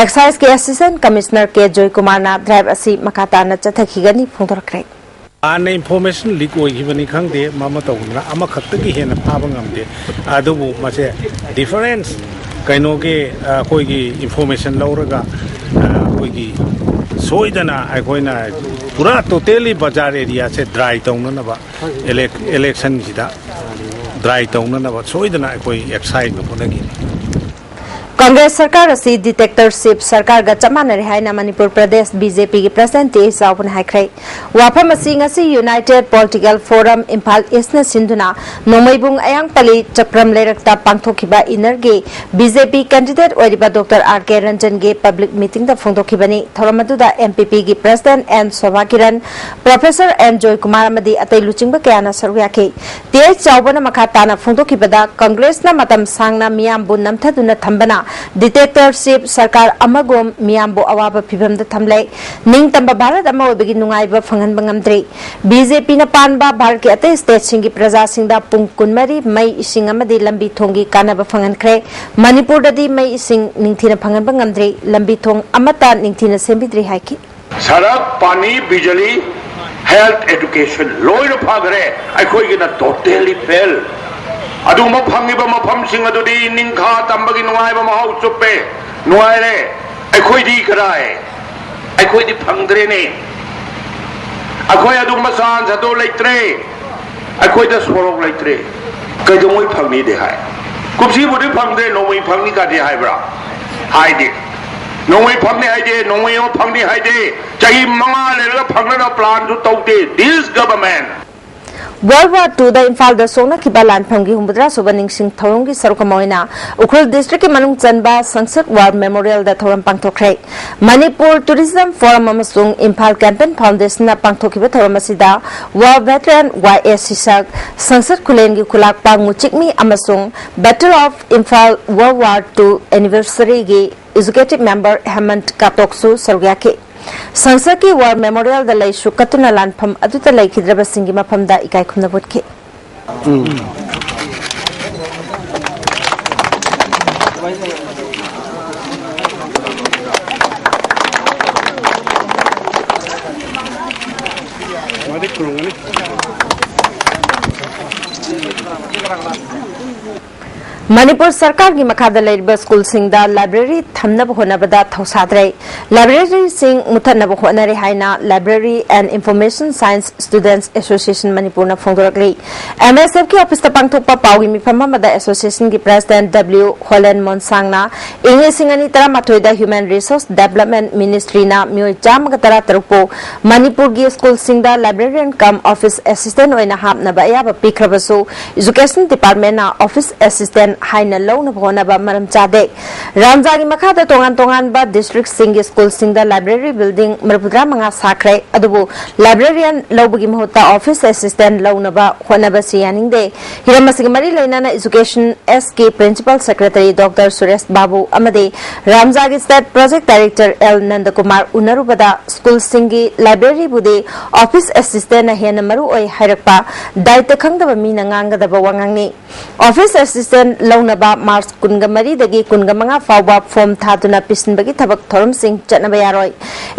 Exciseꯀꯤ Assistant Commissioner ꯀꯦ ꯖꯣꯏꯀꯨꯃꯥꯔꯅ drive ꯑꯁꯤ ꯃꯈꯥ ꯇꯥꯅ ꯆꯠꯊꯈꯤꯒꯅꯤ ꯐꯣꯡꯗꯣꯔꯛꯈ꯭ꯔꯦ꯫ ꯍꯥꯟꯅ information leak ꯑꯣꯏꯈꯤꯕꯅꯤ ꯈꯪꯗꯦ, ꯃꯃ ꯇꯧꯗꯅ ꯑꯃꯈꯛꯇꯒꯤ ꯍꯦꯟꯅ ꯐꯥꯕ ꯉꯝꯗꯦ꯫ ꯑꯗꯨꯕꯨ ꯃꯁꯦ difference ꯀꯩꯅꯣꯒꯤ, ꯑ, ꯑꯩꯈꯣꯏꯒꯤ information ꯂꯧꯔꯒ, ꯑ, ꯑꯩꯈꯣꯏꯒꯤ ꯁꯣꯏꯗꯅ ꯑꯩꯈꯣꯏꯅ ꯄꯨꯔꯥ totally ꯕꯖꯥꯔ areaꯁꯦ dry ꯇꯧꯅꯅꯕ, elec-, electionꯁꯤꯗ dry ꯇꯧꯅꯅꯕ ꯁꯣꯏꯗꯅ ꯑꯩꯈꯣꯏ exciteꯅ ꯍꯣꯠꯅꯈꯤꯅꯤ꯫ ꯀꯪꯒ꯭ꯔꯦꯁ ꯁꯔꯀꯥꯔ ꯑꯁꯤ dictatorship ꯁꯔꯀꯥꯔꯒ ꯆꯞ ꯃꯥꯟꯅꯔꯦ ꯍꯥꯏꯅ ꯃꯅꯤꯄꯨꯔ ꯄ꯭ꯔꯗꯦꯁ BJPꯒꯤ president ꯇꯦ ꯑꯩꯆ ꯆꯥꯎꯕꯅ ꯍꯥꯏꯈ꯭ꯔꯦ꯫ ꯋꯥꯐꯝ ꯑꯁꯤ ꯉꯁꯤ United Political Forum ꯏꯝꯐꯥꯜ Eastꯅ ꯁꯤꯟꯗꯨꯅ ꯅꯣꯡꯃꯩꯕꯨꯡ ꯑꯌꯥꯡꯄꯜꯂꯤ ꯆꯀ꯭ꯔꯝ ꯂꯩꯔꯛꯇ ꯄꯥꯡꯊꯣꯛꯈꯤꯕ innerꯒꯤ BJP candidate ꯑꯣꯏꯔꯤꯕ Doctor R K Ranjanꯒꯤ public meetingꯗ ꯐꯣꯡꯗꯣꯛꯈꯤꯕꯅꯤ꯫ ꯊꯧꯔꯝ ꯑꯗꯨꯗ MPPꯒꯤ president N Sobha Kiran, professor N Joykumar ꯑꯃꯗꯤ ꯑꯇꯩ ꯂꯨꯆꯤꯡꯕ ꯀꯌꯥꯅ ꯁꯔꯨꯛ ꯌꯥꯈꯤ꯫ ꯇꯦ ꯑꯩꯆ ꯆꯥꯎꯕꯅ ꯃꯈꯥ ꯇꯥꯅ ꯐꯣꯡꯗꯣꯛꯈꯤꯕꯗ, ꯀꯪꯒ꯭ꯔꯦꯁꯅ ꯃꯇꯝ ꯁꯥꯡꯅ ꯃꯤꯌꯥꯝꯕꯨ ꯅꯝꯊꯗꯨꯅ ꯊꯝꯕꯅ Dictatorship ꯁꯔꯀꯥꯔ ꯑꯃꯒꯨꯝ ꯃꯤꯌꯥꯝꯕꯨ ꯑꯋꯥꯕ ꯐꯤꯚꯝꯗ ꯊꯝꯂꯦ꯫ ꯅꯤꯡꯇꯝꯕ ꯚꯥꯔꯠ ꯑꯃ ꯑꯣꯏꯕꯒꯤ ꯅꯨꯡꯉꯥꯏꯕ ꯐꯪꯍꯟꯕ ꯉꯝꯗ꯭ꯔꯤ꯫ ꯕꯤ ꯖꯦ ꯄꯤꯅ ꯄꯥꯟꯕ ꯚꯥꯔꯠꯀꯤ ꯑꯇꯩ ꯁ꯭ꯇꯦꯠꯁꯤꯡꯒꯤ ꯄ꯭ꯔꯖꯥꯁꯤꯡꯗ ꯄꯨꯡ ꯀꯨꯟꯃꯔꯤ ꯃꯩ, ꯏꯁꯤꯡ ꯑꯃꯗꯤ ꯂꯝꯕꯤ ꯊꯣꯡꯒꯤ ꯀꯥꯟꯅꯕ ꯐꯪꯍꯟꯈ꯭ꯔꯦ꯫ ꯃꯅꯤꯄꯨꯔꯗꯗꯤ ꯃꯩ, ꯏꯁꯤꯡ ꯅꯤꯡꯊꯤꯅ ꯐꯪꯍꯟꯕ ꯉꯝꯗ꯭ꯔꯤ, ꯂꯝꯕꯤ ꯊꯣꯡ ꯑꯃꯠꯇ ꯅꯤꯡꯊꯤꯅ ꯁꯦꯝꯕꯤꯗ꯭ꯔꯤ ꯍꯥꯏꯈꯤ꯫ ꯁꯔꯛ, ꯄꯥꯅꯤ, ꯕꯤꯖꯂꯤ, ꯍꯦꯜꯊ, ꯑꯦꯗꯨꯀꯦꯁꯟ ꯂꯣꯏꯅ ꯐꯈ꯭ꯔꯦ꯫ ꯑꯩꯈꯣꯏꯒꯤꯅ ꯇꯣꯇꯦꯂꯤ ꯐꯦꯜ꯫ ꯑꯗꯨꯒꯨꯝꯕ ꯐꯪꯉꯤꯕ ꯃꯐꯝꯁꯤꯡ ꯑꯗꯨꯗꯤ ꯅꯤꯡꯈꯥ ꯇꯝꯕꯒꯤ ꯅꯨꯡꯉꯥꯏꯕ ꯃꯍꯥꯎ ꯆꯨꯞꯄꯦ, ꯅꯨꯡꯉꯥꯏꯔꯦ꯫ ꯑꯩꯈꯣꯏꯗꯤ ꯀꯗꯥꯏ? ꯑꯩꯈꯣꯏꯗꯤ ꯐꯪꯗ꯭ꯔꯦꯅꯦ꯫ ꯑꯩꯈꯣꯏ ꯑꯗꯨꯒꯨꯝꯕ ꯆꯥꯟꯁ ꯑꯗꯨ ꯂꯩꯇ꯭ꯔꯦ꯫ ꯑꯩꯈꯣꯏꯗ ꯁꯣꯔꯣꯛ ꯂꯩꯇ꯭ꯔꯦ꯫ ꯀꯩꯗꯧꯉꯩ ꯐꯪꯅꯤꯗꯤ ꯍꯥꯏ? ꯀꯨꯝꯁꯤꯕꯨꯗꯤ ꯐꯪꯗ꯭ꯔꯦ, ꯅꯣꯡꯃꯩ ꯐꯪꯅꯤ ꯀꯥꯗꯤ ꯍꯥꯏꯕ꯭ꯔꯥ? ꯍꯥꯏꯗꯦ꯫ ꯅꯣꯡꯃꯩ ꯐꯪꯅꯤ ꯍꯥꯏꯗꯦ, ꯅꯣꯡꯃꯩ ꯑꯃ ꯐꯪꯅꯤ ꯍꯥꯏꯗꯦ꯫ ꯆꯍꯤ ꯃꯉꯥ ꯂꯩꯔꯒ ꯐꯪꯅꯅꯕ ꯄ꯭ꯂꯥꯟꯁꯨ ꯇꯧꯗꯦ꯫ This government꯫ World War Two ꯗ ꯏꯝꯐꯥꯜꯗ ꯁꯣꯛꯅꯈꯤꯕ ꯂꯥꯟꯐꯝꯒꯤ ꯍꯨꯝꯐꯨꯇꯔꯥ ꯁꯨꯕ ꯅꯤꯡꯁꯤꯡ ꯊꯧꯔꯝꯒꯤ ꯁꯔꯨꯛ ꯑꯃ ꯑꯣꯏꯅ ꯎꯈ꯭ꯔꯨꯜ ꯗꯤꯁꯇ꯭ꯔꯤꯛꯀꯤ ꯃꯅꯨꯡ ꯆꯟꯕ ꯁꯪꯁꯠ ꯋꯥꯔ ꯃꯦꯃꯣꯔꯤꯌꯦꯜꯗ ꯊꯧꯔꯝ ꯄꯥꯡꯊꯣꯛꯈ꯭ꯔꯦ꯫ ꯃꯅꯤꯄꯨꯔ ꯇꯨꯔꯤꯖꯝ ꯐꯣꯔꯝ ꯑꯃꯁꯨꯡ ꯏꯝꯐꯥꯜ ꯀꯦꯝꯄꯦꯟ ꯐꯥꯎꯟꯗꯦꯁꯟꯅ ꯄꯥꯡꯊꯣꯛꯈꯤꯕ ꯊꯧꯔꯝ ꯑꯁꯤꯗ ꯋꯥꯔ ꯚꯦꯇꯔꯟ ꯋꯥꯏ ꯑꯦ ꯁꯤꯁꯛ, ꯁꯪꯁꯠ ꯈꯨꯂꯦꯟꯒꯤ ꯈꯨꯂꯥꯛꯄ ꯃꯨꯆꯤꯛꯃꯤ ꯑꯃꯁꯨꯡ Battle of Imphal World War Two Anniversary ꯒꯤ ꯑꯦꯛꯖꯤꯀ꯭ꯌꯨꯇꯤꯚ ꯃꯦꯝꯕꯔ ꯍꯦꯃꯟꯠ ꯀꯥꯇꯣꯛꯁꯨ ꯁꯔꯨꯛ ꯌꯥꯈꯤ꯫ ꯁꯪꯁꯠꯀꯤ ꯋꯥꯔ ꯃꯦꯃꯣꯔꯤꯌꯦꯜꯗ ꯂꯩꯁꯨ ꯀꯠꯇꯨꯅ ꯂꯥꯟꯐꯝ ꯑꯗꯨꯗ ꯂꯩꯈꯤꯗ꯭ꯔꯕꯁꯤꯡꯒꯤ ꯃꯐꯝꯗ ꯏꯀꯥꯏ ꯈꯨꯝꯅꯕ ꯎꯠꯈꯤ꯫ ꯃꯅꯤꯄꯨꯔ ꯁꯔꯀꯥꯔꯒꯤ ꯃꯈꯥꯗ ꯂꯩꯔꯤꯕ ꯁ꯭ꯀꯨꯜꯁꯤꯡꯗ ꯂꯥꯏꯕ꯭ꯔꯦꯔꯤ ꯊꯝꯅꯕ ꯍꯣꯠꯅꯕꯗ ꯊꯧꯁꯥꯗ꯭ꯔꯦ꯫ ꯂꯥꯏꯕ꯭ꯔꯦꯔꯤꯁꯤꯡ ꯃꯨꯊꯠꯅꯕ ꯍꯣꯠꯅꯔꯦ ꯍꯥꯏꯅ Library and Information Science Students Association ꯃꯅꯤꯄꯨꯔꯅ ꯐꯣꯡꯗꯣꯔꯛꯂꯤ꯫ ꯑꯦꯝ ꯑꯦꯁ ꯑꯦꯐꯀꯤ ꯑꯣꯐꯤꯁꯇ ꯄꯥꯡꯊꯣꯛꯄ ꯄꯥꯎꯒꯤ ꯃꯤꯐꯝ ꯑꯃꯗ ꯑꯦꯁꯣꯁꯤꯌꯦꯁꯟꯒꯤ ꯄ꯭ꯔꯦꯁꯤꯗꯦꯟꯠ ꯗꯕ꯭ꯂꯤꯎ ꯍꯣꯂꯦꯟ ꯃꯣꯟꯁꯥꯡꯅ ꯏꯪ ꯂꯤꯁꯤꯡ ꯑꯅꯤ ꯇꯔꯥꯃꯥꯊꯣꯏꯗ Human Resource Development Ministryꯅ ꯃꯤꯑꯣꯏ ꯆꯥꯝꯃꯒ ꯇꯔꯥꯇꯔꯨꯛꯄꯨ ꯃꯅꯤꯄꯨꯔꯒꯤ ꯁ꯭ꯀꯨꯜꯁꯤꯡꯗ librarian cum office assistant ꯑꯣꯏꯅ ꯍꯥꯞꯅꯕ ꯑꯌꯥꯕ ꯄꯤꯈ꯭ꯔꯕꯁꯨ, Education Departmentꯅ office assistant ꯍꯥꯏꯅ ꯂꯧꯅꯕ ꯍꯣꯠꯅꯕ ꯃꯔꯝ ꯆꯥꯗꯦ꯫ ꯔꯥꯝꯖꯥꯒꯤ ꯃꯈꯥꯗ ꯇꯣꯉꯥꯟ ꯇꯣꯉꯥꯟꯕ districtꯁꯤꯡꯒꯤ schoolꯁꯤꯡꯗ library building ꯃꯔꯤꯐꯨꯇꯔꯥ ꯃꯉꯥ ꯁꯥꯈ꯭ꯔꯦ, ꯑꯗꯨꯕꯨ librarian ꯂꯧꯕꯒꯤ ꯃꯍꯨꯠꯇ office assistant ꯂꯧꯅꯕ ꯍꯣꯠꯅꯕꯁꯤ ꯌꯥꯅꯤꯡꯗꯦ꯫ ꯍꯤꯔꯝ ꯑꯁꯤꯒ ꯃꯔꯤ ꯂꯩꯅꯅ Education Sꯀꯤ Principal Secretary Doctor Suresh Babu ꯑꯃꯗꯤ ꯔꯥꯝꯖꯥꯒꯤ State Project Director L Nandakumar ꯎꯅꯔꯨꯕꯗ schoolꯁꯤꯡꯒꯤ libraryꯕꯨꯗꯤ office assistantꯅ ꯍꯦꯟꯅ ꯃꯔꯨ ꯑꯣꯏ ꯍꯥꯏꯔꯛꯄ ꯗꯥꯏꯇ ꯈꯪꯗꯕ ꯃꯤꯅ ꯉꯥꯡꯒꯗꯕ ꯋꯥꯉꯥꯡꯅꯤ꯫ Office assistant ꯂꯧꯅꯕ March ꯀꯨꯟꯒ ꯃꯔꯤꯗꯒꯤ ꯀꯨꯟꯒ ꯃꯉꯥ ꯐꯥꯎꯕ form ꯊꯥꯗꯨꯅ ꯄꯤꯁꯤꯟꯕꯒꯤ ꯊꯕꯛ ꯊꯧꯔꯝꯁꯤꯡ ꯆꯠꯅꯕ ꯌꯥꯔꯣꯏ꯫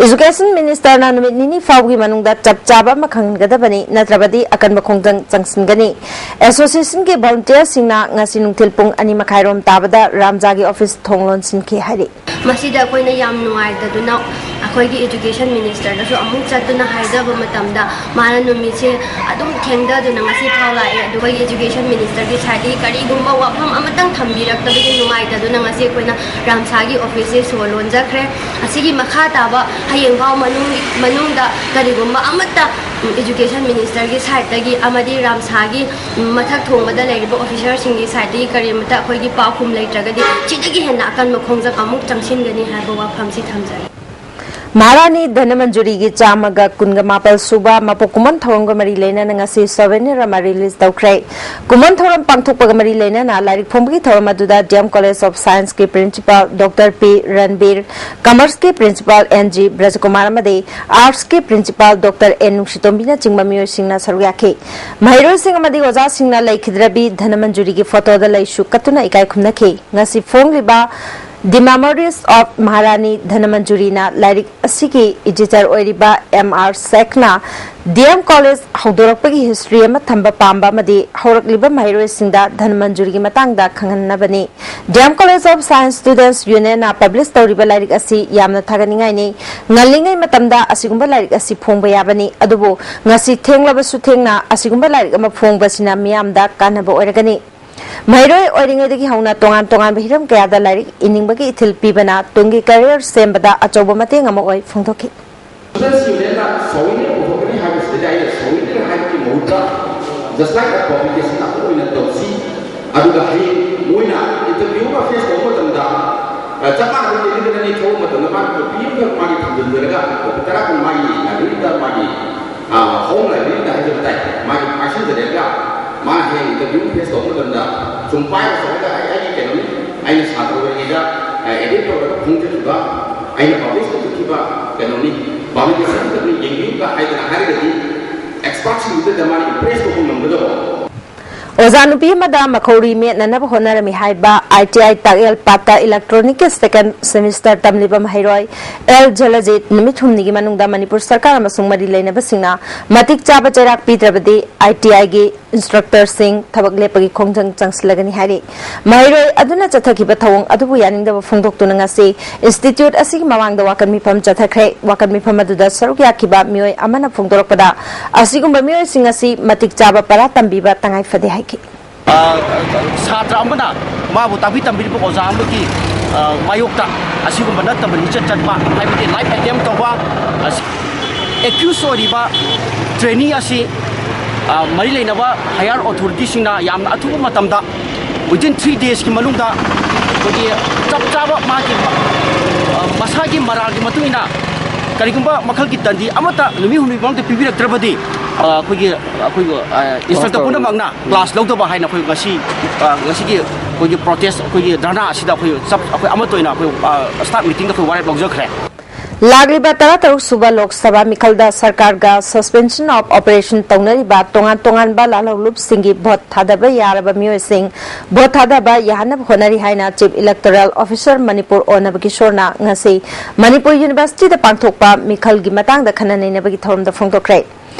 Education Ministerꯅ ꯅꯨꯃꯤꯠ ꯅꯤꯅꯤ ꯐꯥꯎꯕꯒꯤ ꯃꯅꯨꯡꯗ ꯆꯞ ꯆꯥꯕ ꯑꯃ ꯈꯪꯍꯟꯒꯗꯕꯅꯤ, ꯅꯠꯇ꯭ꯔꯕꯗꯤ ꯑꯀꯟꯕ ꯈꯣꯡꯖꯪ ꯆꯪꯁꯤꯟꯒꯅꯤ꯫ Associationꯒꯤ volunteerꯁꯤꯡꯅ ꯉꯁꯤ ꯅꯨꯡꯊꯤꯜ ꯄꯨꯡ ꯑꯅꯤ ꯃꯈꯥꯏꯔꯣꯝ ꯇꯥꯕꯗ ꯔꯥꯝꯖꯥꯒꯤ office ꯊꯣꯡ ꯂꯣꯟꯁꯤꯟꯈꯤ ꯍꯥꯏꯔꯤ꯫ ꯃꯁꯤꯗ ꯑꯩꯈꯣꯏꯅ ꯌꯥꯝ ꯅꯨꯡꯉꯥꯏꯇꯗꯨꯅ ꯑꯩꯈꯣꯏꯒꯤ Education Ministerꯗꯁꯨ ꯑꯃꯨꯛ ꯆꯠꯇꯨꯅ ꯍꯥꯏꯖꯕ ꯃꯇꯝꯗ, ꯃꯥꯅ ꯅꯨꯃꯤꯠꯁꯦ ꯑꯗꯨꯝ ꯊꯦꯡꯊꯗꯨꯅ ꯉꯁꯤ ꯐꯥꯎ ꯂꯥꯛꯑꯦ꯫ ꯑꯗꯨ ꯑꯩꯈꯣꯏꯒꯤ Education Ministerꯒꯤ sideꯇꯒꯤ ꯀꯔꯤꯒꯨꯝꯕ ꯋꯥꯐꯝ ꯑꯃꯇꯪ ꯊꯝꯕꯤꯔꯛꯇꯕꯒꯤ ꯅꯨꯡꯉꯥꯏꯇꯗꯨꯅ ꯉꯁꯤ ꯑꯩꯈꯣꯏꯅ ꯔꯥꯝꯁꯥꯒꯤ officeꯁꯦ ꯁꯣ ꯂꯣꯟꯖꯈ꯭ꯔꯦ꯫ ꯑꯁꯤꯒꯤ ꯃꯈꯥ ꯇꯥꯕ ꯍꯌꯦꯡ ꯐꯥꯎ ꯃꯅꯨꯡ-, ꯃꯅꯨꯡꯗ ꯀꯔꯤꯒꯨꯝꯕ ꯑꯃꯠꯇ, ꯎꯝ, Education Ministerꯒꯤ sideꯇꯒꯤ ꯑꯃꯗꯤ ꯔꯥꯝꯁꯥꯒꯤ, ꯎꯝ, ꯃꯊꯛ ꯊꯣꯡꯕꯗ ꯂꯩꯔꯤꯕ officerꯁꯤꯡꯒꯤ sideꯇꯒꯤ ꯀꯔꯤꯃꯠꯇ ꯑꯩꯈꯣꯏꯒꯤ ꯄꯥꯎꯈꯨꯝ ꯂꯩꯇ꯭ꯔꯒꯗꯤ ꯁꯤꯗꯒꯤ ꯍꯦꯟꯅ ꯑꯀꯟꯕ ꯈꯣꯡꯖꯪ ꯑꯃꯨꯛ ꯆꯪꯁꯤꯟꯒꯅꯤ ꯍꯥꯏꯕ ꯋꯥꯐꯝꯁꯤ ꯊꯝꯖꯔꯤ꯫ ꯃꯍꯥꯔꯥꯅꯤ ꯙꯅꯃꯟꯖꯨꯔꯤꯒꯤ ꯆꯥꯝꯃꯒ ꯀꯨꯟꯒ ꯃꯥꯄꯜ ꯁꯨꯕ ꯃꯄꯣꯛ ꯀꯨꯝꯑꯣꯟ ꯊꯧꯔꯝꯒ ꯃꯔꯤ ꯂꯩꯅꯅ ꯉꯁꯤ souvenir ꯑꯃ release ꯇꯧꯈ꯭ꯔꯦ꯫ ꯀꯨꯝꯑꯣꯟ ꯊꯧꯔꯝ ꯄꯥꯡꯊꯣꯛꯄꯒ ꯃꯔꯤ ꯂꯩꯅꯅ ꯂꯥꯏꯔꯤꯛ ꯐꯣꯡꯕꯒꯤ ꯊꯧꯔꯝ ꯑꯗꯨꯗ D M College of Scienceꯀꯤ Principal Doctor P Ranbir, Commerceꯀꯤ Principal N G ꯕ꯭ꯔꯖꯀꯨꯃꯥꯔ ꯑꯃꯗꯤ Artsꯀꯤ Principal Doctor N ꯅꯨꯡꯁꯤꯇꯣꯝꯕꯤꯅꯆꯤꯡꯕ ꯃꯤꯑꯣꯏꯁꯤꯡꯅ ꯁꯔꯨꯛ ꯌꯥꯈꯤ꯫ ꯃꯍꯩꯔꯣꯏꯁꯤꯡ ꯑꯃꯗꯤ ꯑꯣꯖꯥꯁꯤꯡꯅ ꯂꯩꯈꯤꯗ꯭ꯔꯕꯤ ꯙꯅꯃꯟꯖꯨꯔꯤꯒꯤ photoꯗ ꯂꯩꯁꯨ ꯀꯠꯇꯨꯅ ꯏꯀꯥꯏ ꯈꯨꯝꯅꯈꯤ꯫ ꯉꯁꯤ ꯐꯣꯡꯂꯤꯕ The Memories of ꯃꯍꯥꯔꯥꯅꯤ ꯙꯅꯃꯟꯖꯨꯔꯤꯅ ꯂꯥꯏꯔꯤꯛ ꯑꯁꯤꯒꯤ editor ꯑꯣꯏꯔꯤꯕ M R ꯁꯦꯈꯅ D M College ꯍꯧꯗꯣꯔꯛꯄꯒꯤ history ꯑꯃ ꯊꯝꯕ ꯄꯥꯝꯕ ꯑꯃꯗꯤ ꯍꯧꯔꯛꯂꯤꯕ ꯃꯍꯩꯔꯣꯏꯁꯤꯡꯗ ꯙꯅꯃꯟꯖꯨꯔꯤꯒꯤ ꯃꯇꯥꯡꯗ ꯈꯪꯍꯟꯅꯕꯅꯤ꯫ D M College of Science Students Unionꯅ publish ꯇꯧꯔꯤꯕ ꯂꯥꯏꯔꯤꯛ ꯑꯁꯤ ꯌꯥꯝꯅ ꯊꯥꯒꯠꯅꯤꯡꯉꯥꯏꯅꯤ꯫ ꯉꯜꯂꯤꯉꯩ ꯃꯇꯝꯗ ꯑꯁꯤꯒꯨꯝꯕ ꯂꯥꯏꯔꯤꯛ ꯑꯁꯤ ꯐꯣꯡꯕ ꯌꯥꯕꯅꯤ, ꯑꯗꯨꯕꯨ ꯉꯁꯤ ꯊꯦꯡꯂꯕꯁꯨ ꯊꯦꯡꯅ ꯑꯁꯤꯒꯨꯝꯕ ꯂꯥꯏꯔꯤꯛ ꯑꯃ ꯐꯣꯡꯕꯁꯤꯅ ꯃꯤꯌꯥꯝꯗ ꯀꯥꯟꯅꯕ ꯑꯣꯏꯔꯒꯅꯤ꯫ ꯃꯍꯩꯔꯣꯏ ꯑꯣꯏꯔꯤꯉꯩꯗꯒꯤ ꯍꯧꯅ ꯇꯣꯉꯥꯟ ꯇꯣꯉꯥꯟꯕ ꯍꯤꯔꯝ ꯀꯌꯥꯗ ꯂꯥꯏꯔꯤꯛ ꯏꯅꯤꯡꯕꯒꯤ ꯏꯊꯤꯜ ꯄꯤꯕꯅ ꯇꯨꯡꯒꯤ career ꯁꯦꯝꯕꯗ ꯑꯆꯧꯕ ꯃꯇꯦꯡ ꯑꯃ ꯑꯣꯏ ꯐꯣꯡꯗꯣꯛꯈꯤ꯫ Students Unionꯅ souvenir ꯄꯨꯊꯣꯛꯀꯅꯤ ꯍꯥꯏꯕꯁꯤꯗꯗꯤ ꯑꯩꯅ souvenir ꯍꯥꯏꯕꯒꯤ ꯃꯍꯨꯠꯇ just like a publication ꯑꯃ ꯑꯣꯏꯅ ꯇꯧꯁꯤ, ꯑꯗꯨꯒ ꯍꯌꯦꯡ ꯃꯣꯏꯅ ꯏꯟꯇꯔꯚ꯭ꯌꯨ ꯑꯃ ꯐꯦꯁ ꯇꯧꯕ ꯃꯇꯝꯗ, ꯑ, ꯆꯞ ꯃꯥꯟꯅꯕ ꯀꯦꯟꯗꯤꯗꯦꯠ ꯑꯅꯤ ꯊꯣꯛꯄ ꯃꯇꯝꯗ ꯃꯥꯅ ꯀꯣꯄꯤ ꯑꯃꯈꯛ ꯃꯥꯒꯤ ꯊꯝꯖꯤꯟꯖꯔꯒ ꯀꯣꯄꯤ ꯇꯔꯥ ꯀꯨꯟ ꯃꯥꯒꯤ ꯂꯥꯏꯕ꯭ꯔꯦꯔꯤꯗ, ꯃꯥꯒꯤ, ꯑ, ꯍꯣꯝ ꯂꯥꯏꯕ꯭ꯔꯦꯔꯤꯗ ꯍꯥꯏꯖꯕ ꯇꯥꯏ, ꯃꯥꯒꯤ ꯄꯥꯏꯁꯤꯟꯖꯔꯒ ꯃꯥꯅ ꯍꯌꯦꯡ ꯏꯟꯇꯔꯚ꯭ꯌꯨ ꯐꯦꯁ ꯇꯧꯕ ꯃꯇꯝꯗ ꯁꯨꯝ ꯄꯥꯏꯔ ꯆꯠꯂꯒ ꯑꯩ, ꯑꯩꯒꯤ ꯀꯩꯅꯣꯅꯤ, ꯑꯩꯅ ꯁꯥꯇ꯭ꯔ ꯑꯣꯏꯔꯤꯉꯩꯗ, ꯑ, ꯑꯦꯗꯤꯠ ꯇꯧꯔꯒ ꯐꯣꯡꯖꯈꯤꯕ, ꯑꯩꯅ ꯄꯕ꯭ꯂꯤꯁ ꯇꯧꯖꯈꯤꯕ ꯀꯩꯅꯣꯅꯤ, ꯄꯕ꯭ꯂꯤꯀꯦꯁꯟ ꯑꯃꯈꯛꯅꯤ, ꯌꯦꯡꯕꯤꯌꯨꯒ ꯍꯥꯏꯗꯅ ꯍꯥꯏꯔꯒꯗꯤ ꯑꯦꯛꯁꯄꯥꯔꯠꯁꯤꯡꯗꯨꯗ ꯃꯥꯅ ꯏꯝꯄ꯭ꯔꯦꯁ ꯇꯧꯕ ꯉꯝꯒꯗꯕ꯫ ꯑꯣꯖꯥ ꯅꯨꯄꯤ ꯑꯃꯗ ꯃꯈꯧꯔꯤ ꯃꯦꯠꯅꯅꯕ ꯍꯣꯠꯅꯔꯝꯃꯤ ꯍꯥꯏꯕ ꯑꯥꯏ ꯇꯤ ꯑꯥꯏ ꯇꯥꯛꯌꯦꯜ ꯄꯥꯠꯇ ꯏꯂꯦꯛꯇ꯭ꯔꯣꯅꯤꯛꯀꯤ ꯁꯦꯀꯦꯟ ꯁꯦꯃꯤꯁꯇꯔ ꯇꯝꯂꯤꯕ ꯃꯍꯩꯔꯣꯏ ꯑꯦꯜ ꯖꯂꯖꯤꯠ ꯅꯨꯃꯤꯠ ꯍꯨꯝꯅꯤꯒꯤ ꯃꯅꯨꯡꯗ ꯃꯅꯤꯄꯨꯔ ꯁꯔꯀꯥꯔ ꯑꯃꯁꯨꯡ ꯃꯔꯤ ꯂꯩꯅꯕꯁꯤꯡꯅ ꯃꯇꯤꯛ ꯆꯥꯕ ꯆꯩꯔꯥꯛ ꯄꯤꯗ꯭ꯔꯕꯗꯤ ꯑꯥꯏ ꯇꯤ ꯑꯥꯏꯒꯤ ꯏꯟꯁꯇ꯭ꯔꯛꯇꯔꯁꯤꯡ ꯊꯕꯛ ꯂꯦꯞꯄꯒꯤ ꯈꯣꯡꯖꯪ ꯆꯪꯁꯤꯜꯂꯒꯅꯤ ꯍꯥꯏꯔꯤ꯫ ꯃꯍꯩꯔꯣꯏ ꯑꯗꯨꯅ ꯆꯠꯊꯈꯤꯕ ꯊꯧꯑꯣꯡ ꯑꯗꯨꯕꯨ ꯌꯥꯅꯤꯡꯗꯕ ꯐꯣꯡꯗꯣꯛꯇꯨꯅ ꯉꯁꯤ ꯏꯟꯁꯇꯤꯇ꯭ꯌꯨꯠ ꯑꯁꯤꯒꯤ ꯃꯃꯥꯡꯗ ꯋꯥꯀꯠ ꯃꯤꯐꯝ ꯆꯠꯊꯈ꯭ꯔꯦ꯫ ꯋꯥꯀꯠ ꯃꯤꯐꯝ ꯑꯗꯨꯗ ꯁꯔꯨꯛ ꯌꯥꯈꯤꯕ ꯃꯤꯑꯣꯏ ꯑꯃꯅ ꯐꯣꯡꯗꯣꯔꯛꯄꯗ, ꯑꯁꯤꯒꯨꯝꯕ ꯃꯤꯑꯣꯏꯁꯤꯡ ꯑꯁꯤ ꯃꯇꯤꯛ ꯆꯥꯕ ꯄꯔꯥ ꯇꯝꯕꯤꯕ ꯇꯉꯥꯏ ꯐꯗꯦ ꯍꯥꯏꯈꯤ꯫ ꯑ, ꯁꯥꯇ꯭ꯔ ꯑꯃꯅ ꯃꯥꯕꯨ ꯇꯥꯛꯄꯤ ꯇꯝꯕꯤꯔꯤꯕ ꯑꯣꯖꯥ ꯑꯃꯒꯤ, ꯑ, ꯃꯥꯌꯣꯛꯇ ꯑꯁꯤꯒꯨꯝꯕ ꯅꯠꯇꯕ ꯂꯤꯆꯠ ꯆꯠꯄ, ꯍꯥꯏꯕꯗꯤ ꯔꯦꯞ ꯑꯦꯇꯦꯝ ꯇꯧꯕ, ꯑꯁꯤ ꯑꯦꯀ꯭ꯌꯨꯁ ꯑꯣꯏꯔꯤꯕ ꯇ꯭ꯔꯦꯅꯤ ꯑꯁꯤ, ꯑ, ꯃꯔꯤ ꯂꯩꯅꯕ ꯍꯥꯌꯔ ꯑꯣꯊꯣꯔꯤꯇꯤꯁꯤꯡꯅ ꯌꯥꯝꯅ ꯑꯊꯨꯕ ꯃꯇꯝꯗ, within three days ꯀꯤ ꯃꯅꯨꯡꯗ ꯑꯩꯈꯣꯏꯒꯤ ꯆꯞ ꯆꯥꯕ ꯃꯥꯒꯤ, ꯑ, ꯃꯁꯥꯒꯤ ꯃꯔꯥꯜꯒꯤ ꯃꯇꯨꯡ ꯏꯟꯅ ꯀꯔꯤꯒꯨꯝꯕ ꯃꯈꯜꯒꯤ ꯗꯟꯗꯤ ꯑꯃꯠꯇ ꯅꯨꯃꯤꯠ ꯍꯨꯝꯅꯤ ꯃꯅꯨꯡꯗ ꯄꯤꯕꯤꯔꯛꯇ꯭ꯔꯕꯗꯤ, ꯑ, ꯑꯩꯈꯣꯏꯒꯤ, ꯑꯩꯈꯣꯏꯒꯤ, ꯑ, ꯏꯟꯁꯇ꯭ꯔꯛꯇꯔ ꯄꯨꯝꯅꯃꯛꯅ ꯀ꯭ꯂꯥꯁ ꯂꯧꯗꯕ ꯍꯥꯏꯅ ꯑꯩꯈꯣꯏ ꯉꯁꯤ, ꯑ, ꯉꯁꯤꯒꯤ ꯑꯩꯈꯣꯏꯒꯤ ꯄ꯭ꯔꯣꯇꯦꯁ, ꯑꯩꯈꯣꯏꯒꯤ ꯙꯔꯅꯥ ꯑꯁꯤꯗ ꯑꯩꯈꯣꯏ ꯆꯞ-, ꯑꯩꯈꯣꯏ ꯑꯃꯠꯇ ꯑꯣꯏꯅ ꯑꯩꯈꯣꯏ, ꯑ, ꯁ꯭ꯇꯥꯐ ꯃꯤꯇꯤꯡꯗ ꯑꯩꯈꯣꯏ ꯋꯥꯔꯦꯞ ꯂꯧꯖꯈ꯭ꯔꯦ꯫ ꯂꯥꯛꯂꯤꯕ ꯇꯔꯥꯇꯔꯨꯛ ꯁꯨꯕ Lok Sabha ꯃꯤꯈꯜꯗ ꯁꯔꯀꯥꯔꯒ suspension of operation ꯇꯧꯅꯔꯤꯕ ꯇꯣꯉꯥꯟ ꯇꯣꯉꯥꯟꯕ ꯂꯥꯜꯍꯧꯂꯨꯞꯁꯤꯡꯒꯤ ꯚꯣꯠ ꯊꯥꯗꯕ ꯌꯥꯔꯕ ꯃꯤꯑꯣꯏꯁꯤꯡ ꯚꯣꯠ ꯊꯥꯗꯕ ꯌꯥꯍꯟꯅꯕ ꯍꯣꯠꯅꯔꯤ ꯍꯥꯏꯅ Chief Electoral Officer ꯃꯅꯤꯄꯨꯔ ꯑꯣ ꯅꯕꯀꯤꯁꯣꯔꯅ ꯉꯁꯤ ꯃꯅꯤꯄꯨꯔ ꯌꯨꯅꯤꯚꯔꯁꯤꯇꯤꯗ ꯄꯥꯡꯊꯣꯛꯄ ꯃꯤꯈꯜꯒꯤ ꯃꯇꯥꯡꯗ ꯈꯟꯅ ꯅꯩꯅꯕꯒꯤ ꯊꯧꯔꯝꯗ ꯐꯣꯡꯗꯣꯛꯈ꯭ꯔꯦ꯫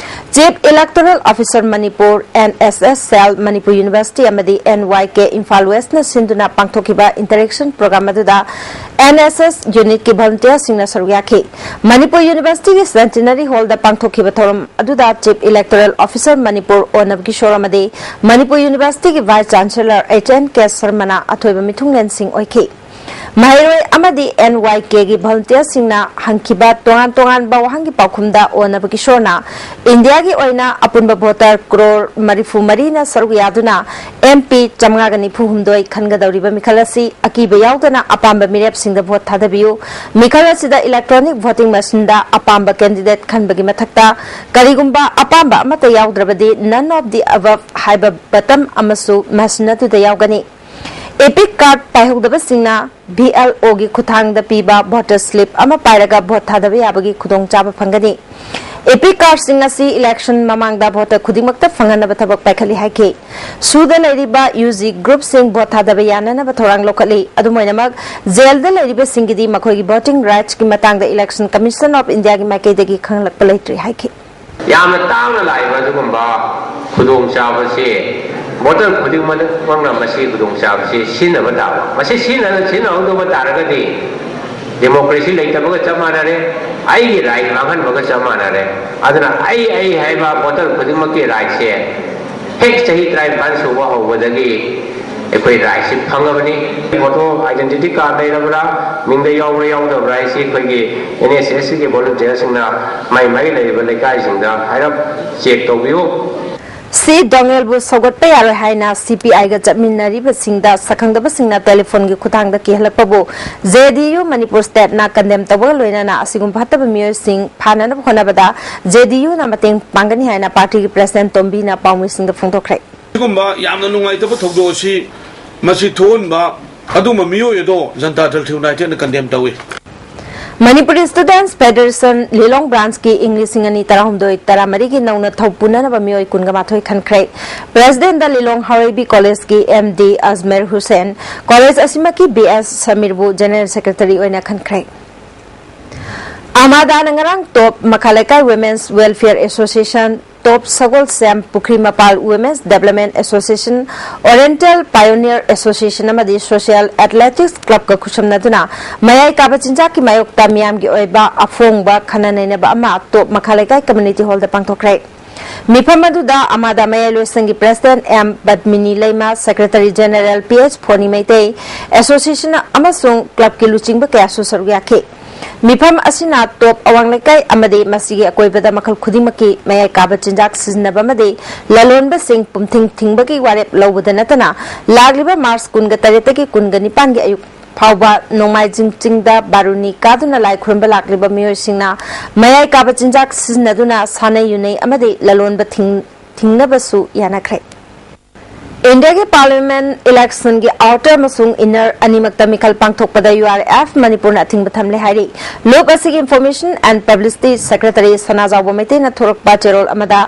Chief Electoral Officer Manipur, N S S cell, Manipur university ꯑꯃꯗꯤ ꯑꯦꯟ ꯋꯥꯏ ꯀꯦ ꯏꯝꯐꯥꯜ ꯋꯦꯁꯅ ꯁꯤꯟꯗꯨꯅ ꯄꯥꯡꯊꯣꯛꯈꯤꯕ interaction program ꯑꯗꯨꯗ ꯑꯦꯟ ꯑꯦꯁ ꯑꯦꯁ unit ꯀꯤ volunteer ꯁꯤꯡꯅ ꯁꯔꯨꯛ ꯌꯥꯈꯤ꯫ ꯃꯅꯤꯄꯨꯔ ꯌꯨꯅꯤꯚꯔꯁꯤꯇꯤꯒꯤ Centenary Hall ꯗ ꯄꯥꯡꯊꯣꯛꯈꯤꯕ ꯊꯧꯔꯝ ꯑꯗꯨꯗ Chief Electoral Officer ꯃꯅꯤꯄꯨꯔ ꯑꯣ ꯅꯕꯀꯤꯁꯣꯔ ꯑꯃꯗꯤ ꯃꯅꯤꯄꯨꯔ ꯌꯨꯅꯤꯚꯔꯁꯤꯇꯤꯒꯤ Vice Chancellor H N K ꯁꯔꯃꯅ ꯑꯊꯣꯏꯕ ꯃꯤꯊꯨꯡꯂꯦꯟꯁꯤꯡ ꯑꯣꯏꯈꯤ꯫ ꯃꯍꯩꯔꯣꯏ ꯑꯃꯗꯤ ꯑꯦꯟ ꯋꯥꯏ ꯀꯦꯒꯤ ꯚꯣꯂꯨꯟꯇꯤꯌꯔꯁꯤꯡꯅ ꯍꯪꯈꯤꯕ ꯇꯣꯉꯥꯟ ꯇꯣꯉꯥꯟꯕ ꯋꯥꯍꯪꯒꯤ ꯄꯥꯎꯈꯨꯝꯗ ꯑꯣꯅꯕ ꯀꯤꯁꯣꯔꯅ ꯏꯟꯗꯤꯌꯥꯒꯤ ꯑꯣꯏꯅ ꯑꯄꯨꯟꯕ ꯚꯣꯇꯔ ꯀ꯭ꯔꯣꯔ ꯃꯔꯤꯐꯨ ꯃꯔꯤꯅ ꯁꯔꯨꯛ ꯌꯥꯗꯨꯅ ꯑꯦꯝ ꯄꯤ ꯆꯥꯃꯉꯥꯒ ꯅꯤꯐꯨ ꯍꯨꯝꯗꯣꯏ ꯈꯟꯒꯗꯧꯔꯤꯕ ꯃꯤꯈꯜ ꯑꯁꯤ ꯑꯀꯤꯕ ꯌꯥꯎꯗꯅ ꯑꯄꯥꯝꯕ ꯃꯤꯔꯦꯞꯁꯤꯡꯗ ꯚꯣꯠ ꯊꯥꯗꯕꯤꯌꯨ꯫ ꯃꯤꯈꯜ ꯑꯁꯤꯗ ꯏꯂꯦꯛꯇ꯭ꯔꯣꯅꯤꯛ ꯚꯣꯇꯤꯡ ꯃꯦꯁꯤꯟꯗ ꯑꯄꯥꯝꯕ ꯀꯦꯟꯗꯤꯗꯦꯠ ꯈꯟꯕꯒꯤ ꯃꯊꯛꯇ ꯀꯔꯤꯒꯨꯝꯕ ꯑꯄꯥꯝꯕ ꯑꯃꯠꯇ ꯌꯥꯎꯗ꯭ꯔꯕꯗꯤ None of the above ꯍꯥꯏꯕ ꯕꯇꯝ ꯑꯃꯁꯨ ꯃꯦꯁꯤꯟ ꯑꯗꯨꯗ ꯌꯥꯎꯒꯅꯤ꯫ ꯏꯄꯤꯛ ꯀꯥꯔꯗ ꯄꯥꯏꯍꯧꯗꯕꯁꯤꯡꯅ ꯚꯤ ꯑꯦꯜ ꯑꯣꯒꯤ ꯈꯨꯠꯊꯥꯡꯗ ꯄꯤꯕ ꯚꯣꯇꯔ ꯁ꯭ꯂꯤꯞ ꯑꯃ ꯄꯥꯏꯔꯒ ꯚꯣꯠ ꯊꯥꯗꯕ ꯌꯥꯕꯒꯤ ꯈꯨꯗꯣꯡꯆꯥꯕ ꯐꯪꯒꯅꯤ꯫ ꯏꯄꯤꯛ ꯀꯥꯔꯗꯁꯤꯡ ꯑꯁꯤ ꯏꯂꯦꯛꯁꯟ ꯃꯃꯥꯡꯗ ꯚꯣꯇꯔ ꯈꯨꯗꯤꯡꯃꯛꯇ ꯐꯪꯍꯟꯅꯕ ꯊꯕꯛ ꯄꯥꯏꯈꯠꯂꯤ ꯍꯥꯏꯈꯤ꯫ ꯁꯨꯗ ꯂꯩꯔꯤꯕ ꯌꯨ ꯖꯤ ꯒ꯭ꯔꯨꯞꯁꯤꯡ ꯚꯣꯠ ꯊꯥꯗꯕ ꯌꯥꯅꯅꯕ ꯊꯧꯔꯥꯡ ꯂꯧꯈꯠꯂꯤ꯫ ꯑꯗꯨꯝ ꯑꯣꯏꯅꯃꯛ, ꯖꯦꯜꯗ ꯂꯩꯔꯤꯕꯁꯤꯡꯒꯤꯗꯤ ꯃꯈꯣꯏꯒꯤ ꯚꯣꯇꯤꯡ ꯔꯥꯏꯠꯁꯀꯤ ꯃꯇꯥꯡꯗ Election Commission of Indiaꯒꯤ ꯃꯥꯏꯀꯩꯗꯒꯤ ꯈꯪꯂꯛꯄ ꯂꯩꯇ꯭ꯔꯤ ꯍꯥꯏꯈꯤ꯫ ꯌꯥꯝꯅ ꯇꯥꯡꯅ ꯂꯥꯛꯏꯕ ꯑꯗꯨꯒꯨꯝꯕ ꯈꯨꯗꯣꯡꯆꯥꯕꯁꯤ ꯚꯣꯇꯔ ꯈꯨꯗꯤꯡꯃꯛꯅ ꯃꯁꯤ ꯈꯨꯗꯣꯡꯆꯥꯕꯁꯤ ꯁꯤꯖꯤꯟꯅꯕ ꯇꯥꯕ꯫ ꯃꯁꯤ ꯁꯤꯖꯤꯟꯅ-, ꯁꯤꯖꯤꯟꯅꯍꯧꯗꯕ ꯇꯥꯔꯒꯗꯤ ꯗꯦꯃꯣꯀ꯭ꯔꯦꯁꯤ ꯂꯩꯇꯕꯒ ꯆꯞ ꯃꯥꯟꯅꯔꯦ, ꯑꯩꯒꯤ ꯔꯥꯏꯠ ꯃꯥꯡꯍꯟꯕꯒ ꯆꯞ ꯃꯥꯟꯅꯔꯦ꯫ ꯑꯗꯨꯅ ꯑꯩ, ꯑꯩ ꯍꯥꯏꯕ ꯚꯣꯇꯔ ꯈꯨꯗꯤꯡꯃꯛꯀꯤ ꯔꯥꯏꯠꯁꯦ ꯍꯦꯛ ꯆꯍꯤ ꯇꯔꯥꯅꯤꯄꯥꯟ ꯁꯨꯕ ꯍꯧꯕꯗꯒꯤ ꯑꯩꯈꯣꯏ ꯔꯥꯏꯠꯁꯤ ꯐꯪꯉꯕꯅꯤ꯫ ꯚꯣꯇꯔ ꯑꯥꯏꯗꯦꯟꯇꯤꯇꯤ ꯀꯥꯔꯗ ꯂꯩꯔꯕ꯭ꯔꯥ, ꯃꯤꯡꯗ ꯌꯥꯎꯕ꯭ꯔꯥ ꯌꯥꯎꯗꯕ꯭ꯔꯥ ꯍꯥꯏꯁꯤ ꯑꯩꯈꯣꯏꯒꯤ ꯑꯦꯟ ꯑꯦꯁ ꯑꯦꯁ ꯁꯤꯒꯤ ꯚꯣꯂꯨꯟꯇꯤꯌꯔꯁꯤꯡꯅ ꯃꯥꯏ ꯃꯥꯏ ꯂꯩꯔꯤꯕ ꯂꯩꯀꯥꯏꯁꯤꯡꯗ ꯍꯥꯏꯔꯞ ꯆꯦꯛ ꯇꯧꯕꯤꯌꯨ꯫ ꯁꯤ ꯗꯣꯉꯦꯜꯕꯨ ꯁꯧꯒꯠꯄ ꯌꯥꯔꯣꯏ ꯍꯥꯏꯅ ꯁꯤ ꯄꯤ ꯑꯥꯏꯒ ꯆꯠꯃꯤꯟꯅꯔꯤꯕꯁꯤꯡꯗ ꯁꯛꯈꯪꯗꯕꯁꯤꯡꯅ ꯇꯦꯂꯤꯐꯣꯟꯒꯤ ꯈꯨꯠꯊꯥꯡꯗ ꯀꯤꯍꯜꯂꯛꯄꯕꯨ ꯖꯦ ꯗꯤ ꯌꯨ ꯃꯅꯤꯄꯨꯔ ꯁ꯭ꯇꯦꯠꯅ ꯀꯟꯗꯦꯝ ꯇꯧꯕꯒ ꯂꯣꯏꯅꯅ ꯑꯁꯤꯒꯨꯝꯕ ꯐꯠꯇꯕ ꯃꯤꯑꯣꯏꯁꯤꯡ ꯐꯥꯅꯅꯕ ꯍꯣꯠꯅꯕꯗ ꯖꯦ ꯗꯤ ꯌꯨꯅ ꯃꯇꯦꯡ ꯄꯥꯡꯒꯅꯤ ꯍꯥꯏꯅ ꯄꯥꯔꯇꯤꯒꯤ ꯄ꯭ꯔꯦꯁꯤꯗꯦꯟꯠ ꯇꯣꯝꯕꯤꯅ ꯄꯥꯎꯃꯤꯁꯤꯡꯗ ꯐꯣꯡꯗꯣꯛꯈ꯭ꯔꯦ꯫ ꯑꯁꯤꯒꯨꯝꯕ ꯌꯥꯝꯅ ꯅꯨꯡꯉꯥꯏꯇꯕ ꯊꯧꯗꯣꯛ ꯑꯁꯤ ꯃꯁꯤ ꯊꯣꯛꯍꯟꯕ ꯑꯗꯨꯒꯨꯝꯕ ꯃꯤꯑꯣꯏ ꯑꯗꯣ ꯖꯟꯇꯥ ꯗꯜ ꯌꯨꯅꯥꯏꯇꯦꯗꯅ ꯀꯟꯗꯦꯝ ꯇꯧꯏ꯫ ꯃꯅꯤꯄꯨꯔꯤ ꯁ꯭ꯇꯨꯗꯦꯟꯠꯁ ꯐꯦꯗꯔꯦꯁꯟ ꯂꯤꯂꯣꯡ ꯕ꯭ꯔꯥꯟꯆꯀꯤ ꯏꯪ ꯂꯤꯁꯤꯡ ꯑꯅꯤ ꯇꯔꯥꯍꯨꯝꯗꯣꯏ ꯇꯔꯥꯃꯔꯤꯒꯤ ꯅꯧꯅ ꯊꯧ ꯄꯨꯅꯅꯕ ꯃꯤꯑꯣꯏ ꯀꯨꯟꯒ ꯃꯥꯊꯣꯏ ꯈꯟꯈ꯭ꯔꯦ꯫ ꯄ꯭ꯔꯦꯁꯤꯗꯦꯟꯠꯇ ꯂꯤꯂꯣꯡ ꯍꯥꯎꯔꯩꯕꯤ ꯀꯣꯂꯦꯖꯀꯤ M D Ajmer Hussain, college ꯑꯁꯤꯃꯛꯀꯤ ꯕꯤ ꯑꯦꯁ ꯁꯃꯤꯔꯕꯨ ꯖꯦꯅꯔꯦꯜ ꯁꯦꯀ꯭ꯔꯦꯇꯔꯤ ꯑꯣꯏꯅ ꯈꯟꯈ꯭ꯔꯦ꯫ ꯑꯃꯥꯗꯥꯅ ꯉꯔꯥꯡ ꯇꯣꯞ ꯃꯈꯥ ꯂꯩꯀꯥꯏ ꯋꯨꯃꯦꯟꯁ ꯋꯦꯜꯐꯤꯌꯔ ꯑꯦꯁꯣꯁꯤꯌꯦꯁꯟ, ꯇꯣꯞ ꯁꯒꯣꯜꯁꯦꯝ ꯄꯨꯈ꯭ꯔꯤ ꯃꯄꯥꯜ women's development association, oriental pioneer association ꯑꯃꯗꯤ ꯁꯣꯁꯤꯌꯦꯜ ꯑꯦꯊꯂꯦꯇꯤꯛꯁ ꯀ꯭ꯂꯕꯀ ꯈꯨꯠꯁꯝꯅꯗꯨꯅ ꯃꯌꯥꯏ ꯀꯥꯕ ꯆꯤꯟꯖꯥꯛꯀꯤ ꯃꯥꯌꯣꯛꯇ ꯃꯤꯌꯥꯝꯒꯤ ꯑꯣꯏꯕ ꯑꯐꯣꯡꯕ ꯈꯟꯅ ꯅꯩꯅꯕ ꯑꯃ ꯇꯣꯞ ꯃꯈꯥ ꯂꯩꯀꯥꯏ ꯀꯝꯃ꯭ꯌꯨꯅꯤꯇꯤ ꯍꯣꯜꯗ ꯄꯥꯡꯊꯣꯛꯈ꯭ꯔꯦ꯫ ꯃꯤꯐꯝ ꯑꯗꯨꯗ ꯑꯃꯥꯗ ꯃꯌꯥꯏ ꯂꯣꯏꯁꯪꯒꯤ President M ꯄꯗꯃꯤꯅꯤ ꯂꯩꯃ, Secretary General P H ꯐꯣꯅꯤ Meitei, Association ꯑꯃꯁꯨꯡ clubꯀꯤ ꯂꯨꯆꯤꯡꯕ ꯀꯌꯥꯁꯨ ꯁꯔꯨꯛ ꯌꯥꯈꯤ꯫ ꯃꯤꯐꯝ ꯑꯁꯤꯅ ꯇꯣꯞ ꯑꯋꯥꯡ ꯂꯩꯀꯥꯏ ꯑꯃꯗꯤ ꯃꯁꯤꯒꯤ ꯑꯀꯣꯏꯕꯗ ꯃꯈꯜ ꯈꯨꯗꯤꯡꯃꯛꯀꯤ ꯃꯌꯥꯏ ꯀꯥꯕ ꯆꯤꯟꯖꯥꯛ ꯁꯤꯖꯤꯟꯅꯕ ꯑꯃꯗꯤ ꯂꯂꯣꯟꯕꯁꯤꯡ ꯄꯨꯝꯊꯤꯡ ꯊꯤꯡꯕꯒꯤ ꯋꯥꯔꯦꯞ ꯂꯧꯕꯗ ꯅꯠꯇꯅ ꯂꯥꯛꯂꯤꯕ March ꯀꯨꯟꯒ ꯇꯔꯦꯠꯇꯒꯤ ꯀꯨꯟꯒ ꯅꯤꯄꯥꯟꯒꯤ ꯑꯌꯨꯛ ꯐꯥꯎꯕ ꯅꯣꯡꯃꯥꯏꯖꯤꯡ ꯆꯤꯡꯗ ꯕꯥꯔꯨꯅꯤ ꯀꯥꯗꯨꯅ ꯂꯥꯏ ꯈꯨꯔꯨꯝꯕ ꯂꯥꯛꯂꯤꯕ ꯃꯤꯑꯣꯏꯁꯤꯡꯅ ꯃꯌꯥꯏ ꯀꯥꯕ ꯆꯤꯟꯖꯥꯛ ꯁꯤꯖꯤꯟꯅꯗꯨꯅ ꯁꯥꯟꯅꯩ ꯌꯨꯅꯩ ꯑꯃꯗꯤ ꯂꯂꯣꯟꯕ ꯊꯤꯡ-, ꯊꯤꯡꯅꯕꯁꯨ ꯌꯥꯅꯈ꯭ꯔꯦ꯫ ꯏꯟꯗꯤꯌꯥꯒꯤ Parliament electionꯒꯤ outer ꯑꯃꯁꯨꯡ inner ꯑꯅꯤꯃꯛꯇ ꯃꯤꯈꯜ ꯄꯥꯡꯊꯣꯛꯄꯗ U R F ꯃꯅꯤꯄꯨꯔꯅ ꯑꯊꯤꯡꯕ ꯊꯝꯂꯦ ꯍꯥꯏꯔꯤ꯫ ꯂꯨꯞ ꯑꯁꯤꯒꯤ Information and Publicity Secretary ꯁꯅꯥꯖꯥꯎꯕ ꯃꯩꯇꯩꯅ ꯊꯣꯔꯛꯄ ꯆꯦꯔꯣꯜ ꯑꯃꯗ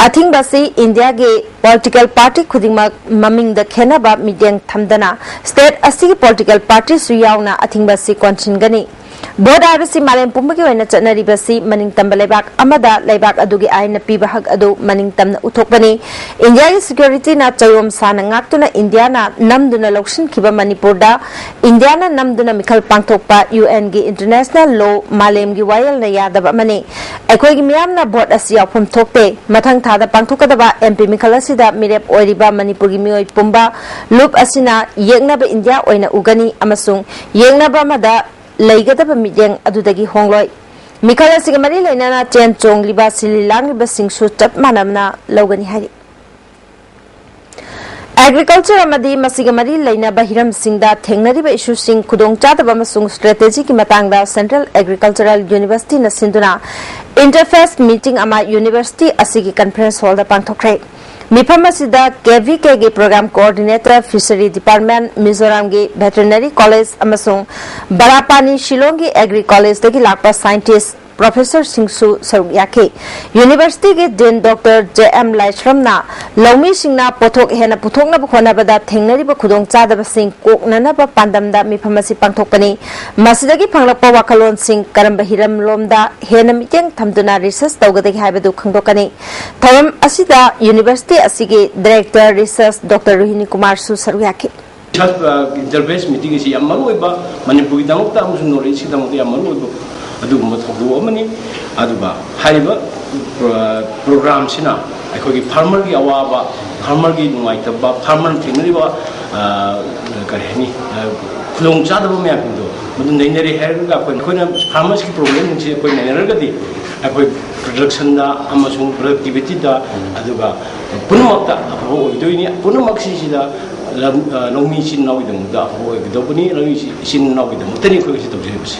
ꯑꯊꯤꯡꯕ ꯑꯁꯤ ꯏꯟꯗꯤꯌꯥꯒꯤ political party ꯈꯨꯗꯤꯡꯃꯛ ꯃꯃꯤꯡꯗ ꯈꯦꯟꯅꯕ ꯃꯤꯠꯌꯦꯡ ꯊꯝꯗꯅ state ꯑꯁꯤꯒꯤ political partyꯁꯨ ꯌꯥꯎꯅ ꯑꯊꯤꯡꯕ ꯑꯁꯤ ꯀꯣꯟꯁꯤꯟꯒꯅꯤ꯫ Vote ꯍꯥꯏꯕꯁꯤ ꯃꯥꯂꯦꯝ ꯄꯨꯝꯕꯒꯤ ꯑꯣꯏꯅ ꯆꯠꯅꯔꯤꯕꯁꯤ ꯃꯅꯤꯡꯇꯝꯕ ꯂꯩꯕꯥꯛ ꯑꯃꯗ ꯂꯩꯕꯥꯛ ꯑꯗꯨꯒꯤ ꯑꯥꯏꯟꯅ ꯄꯤꯕ ꯍꯛ ꯑꯗꯨ ꯃꯅꯤꯡꯇꯝꯅ ꯎꯠꯊꯣꯛꯄꯅꯤ꯫ ꯏꯟꯗꯤꯌꯥꯒꯤ securityꯅ ꯆꯌꯣꯝ ꯁꯥꯅ ꯉꯥꯛꯇꯨꯅ ꯏꯟꯗꯤꯌꯥꯅ ꯅꯝꯗꯨꯅ ꯂꯧꯁꯤꯟꯈꯤꯕ ꯃꯅꯤꯄꯨꯔꯗ ꯏꯟꯗꯤꯌꯥꯅ ꯅꯝꯗꯨꯅ ꯃꯤꯈꯜ ꯄꯥꯡꯊꯣꯛꯄ UNꯒꯤ international law ꯃꯥꯂꯦꯝꯒꯤ ꯋꯥꯌꯦꯜꯅ ꯌꯥꯗꯕ ꯑꯃꯅꯤ꯫ ꯑꯩꯈꯣꯏꯒꯤ ꯃꯤꯌꯥꯝꯅ vote ꯑꯁꯤ ꯌꯥꯎꯐꯝ ꯊꯣꯛꯇꯦ꯫ ꯃꯊꯪ ꯊꯥꯗ ꯄꯥꯡꯊꯣꯛꯀꯗꯕ MP ꯃꯤꯈꯜ ꯑꯁꯤꯗ ꯃꯤꯔꯦꯞ ꯑꯣꯏꯔꯤꯕ ꯃꯅꯤꯄꯨꯔꯒꯤ ꯃꯤꯑꯣꯏ ꯄꯨꯝꯕ ꯂꯨꯞ ꯑꯁꯤꯅ ꯌꯦꯛꯅꯕ ꯏꯟꯗꯤꯌꯥ ꯑꯣꯏꯅ ꯎꯒꯅꯤ ꯑꯃꯁꯨꯡ ꯌꯦꯛꯅꯕ ꯑꯃꯗ ꯂꯩꯒꯗꯕ ꯃꯤꯠꯌꯦꯡ ꯑꯗꯨꯗꯒꯤ ꯍꯣꯡꯂꯣꯏ꯫ ꯃꯤꯈꯜ ꯑꯁꯤꯒ ꯃꯔꯤ ꯂꯩꯅꯅ ꯆꯦꯟ ꯆꯣꯡꯂꯤꯕ, ꯁꯤꯜꯂꯤ ꯂꯥꯡꯂꯤꯕꯁꯤꯡꯁꯨ ꯆꯞ ꯃꯥꯟꯅꯅ ꯂꯧꯒꯅꯤ ꯍꯥꯏꯔꯤ꯫ Agriculture ꯑꯃꯗꯤ ꯃꯁꯤꯒ ꯃꯔꯤ ꯂꯩꯅꯕ ꯍꯤꯔꯝꯁꯤꯡꯗ ꯊꯦꯡꯅꯔꯤꯕ issueꯁꯤꯡ, ꯈꯨꯗꯣꯡꯆꯥꯗꯕ ꯑꯃꯁꯨꯡ strategyꯒꯤ ꯃꯇꯥꯡꯗ Central Agricultural Universityꯅ ꯁꯤꯟꯗꯨꯅ interfaith meeting ꯑꯃ university ꯑꯁꯤꯒꯤ conference hallꯗ ꯄꯥꯡꯊꯣꯛꯈ꯭ꯔꯦ꯫ ꯃꯤꯐꯝ ꯑꯁꯤꯗ KVKꯒꯤ program coordinator, fishery department, ꯃꯤꯖꯣꯔꯥꯝꯒꯤ veterinary college ꯑꯃꯁꯨꯡ ꯕꯔꯥꯄꯥꯅꯤ ꯁꯤꯂꯣꯡꯒꯤ agri collegeꯗꯒꯤ ꯂꯥꯛꯄ scientist, professorꯁꯤꯡꯁꯨ ꯁꯔꯨꯛ ꯌꯥꯈꯤ꯫ Universityꯒꯤ Dean Doctor J M ꯂꯥꯏꯁ꯭ꯔꯝꯅ ꯂꯧꯃꯤꯁꯤꯡꯅ ꯄꯣꯠꯊꯣꯛ ꯍꯦꯟꯅ ꯄꯨꯊꯣꯛꯅꯕ ꯍꯣꯠꯅꯕꯗ ꯊꯦꯡꯅꯔꯤꯕ ꯈꯨꯗꯣꯡꯆꯥꯗꯕꯁꯤꯡ ꯀꯣꯛꯅꯅꯕ ꯄꯥꯟꯗꯝꯗ ꯃꯤꯐꯝ ꯑꯁꯤ ꯄꯥꯡꯊꯣꯛꯄꯅꯤ꯫ ꯃꯁꯤꯗꯒꯤ ꯐꯪꯂꯛꯄ ꯋꯥꯈꯜꯂꯣꯟꯁꯤꯡ ꯀꯔꯝꯕ ꯍꯤꯔꯝꯂꯣꯝꯗ ꯍꯦꯟꯅ ꯃꯤꯠꯌꯦꯡ ꯊꯝꯗꯨꯅ research ꯇꯧꯒꯗꯒꯦ ꯍꯥꯏꯕꯗꯨ ꯈꯪꯗꯣꯛꯀꯅꯤ꯫ ꯊꯧꯔꯝ ꯑꯁꯤꯗ university ꯑꯁꯤꯒꯤ director research Doctor ꯔꯣꯍꯤꯅꯤ ꯀꯨꯃꯥꯔꯁꯨ ꯁꯔꯨꯛ ꯌꯥꯈꯤ꯫ Research, ꯑ, interfaith meeting ꯑꯁꯤ ꯌꯥꯝ ꯃꯔꯨ ꯑꯣꯏꯕ, ꯃꯅꯤꯄꯨꯔꯒꯤꯗꯃꯛꯇ ꯑꯃꯁꯨꯡ North Eastꯀꯤꯗꯃꯛꯇ ꯌꯥꯝ ꯃꯔꯨ ꯑꯣꯏꯕ ꯑꯗꯨꯒꯨꯝꯕ ꯊꯧꯗꯣꯛ ꯑꯃꯅꯤ꯫ ꯑꯗꯨꯒ ꯍꯥꯏꯔꯤꯕ ꯄ꯭ꯔꯣꯒ꯭ꯔꯥꯝꯁꯤꯅ ꯑꯩꯈꯣꯏꯒꯤ ꯐꯥꯔꯃꯔꯒꯤ ꯑꯋꯥꯕ, ꯐꯥꯔꯃꯔꯒꯤ ꯅꯨꯡꯉꯥꯏꯇꯕ, ꯐꯥꯔꯃꯔꯅ ꯊꯦꯡꯅꯔꯤꯕ, ꯑ, ꯀꯔꯤ ꯍꯥꯏꯅꯤ, ꯑ, ꯈꯨꯗꯣꯡꯆꯥꯗꯕ ꯃꯌꯥꯝꯁꯤꯡꯗꯣ ꯃꯗꯨ ꯅꯩꯅꯔꯦ ꯍꯥꯏꯔꯒ ꯑꯩꯈꯣꯏ, ꯑꯩꯈꯣꯏꯅ ꯐꯥꯔꯃꯔꯁꯀꯤ ꯄ꯭ꯔꯣꯕ꯭ꯂꯦꯝꯁꯤꯡꯁꯦ ꯑꯩꯈꯣꯏ ꯅꯩꯅꯔꯒꯗꯤ ꯑꯩꯈꯣꯏ ꯄ꯭ꯔꯗꯛꯁꯟꯗ ꯑꯃꯁꯨꯡ ꯄ꯭ꯔꯗꯛꯇꯤꯚꯤꯇꯤꯗ, ꯑꯗꯨꯒ ꯄꯨꯝꯅꯃꯛꯇ ꯑꯐꯕ ꯑꯣꯏꯗꯣꯏꯅꯤ꯫ ꯄꯨꯝꯅꯃꯛꯁꯤꯡꯁꯤꯗ ꯂꯝ-, ꯑ, ꯂꯧꯃꯤ ꯏꯆꯤꯟ ꯏꯅꯥꯎꯒꯤꯗꯃꯛꯇ ꯑꯐꯕ ꯑꯣꯏꯒꯗꯧꯕꯅꯤ, ꯂꯧꯃꯤ ꯏꯆꯤꯟ ꯏꯅꯥꯎꯒꯤꯗꯃꯛꯇꯅꯤ ꯑꯩꯈꯣꯏ ꯉꯁꯤ ꯇꯧꯖꯔꯤꯕꯁꯤ꯫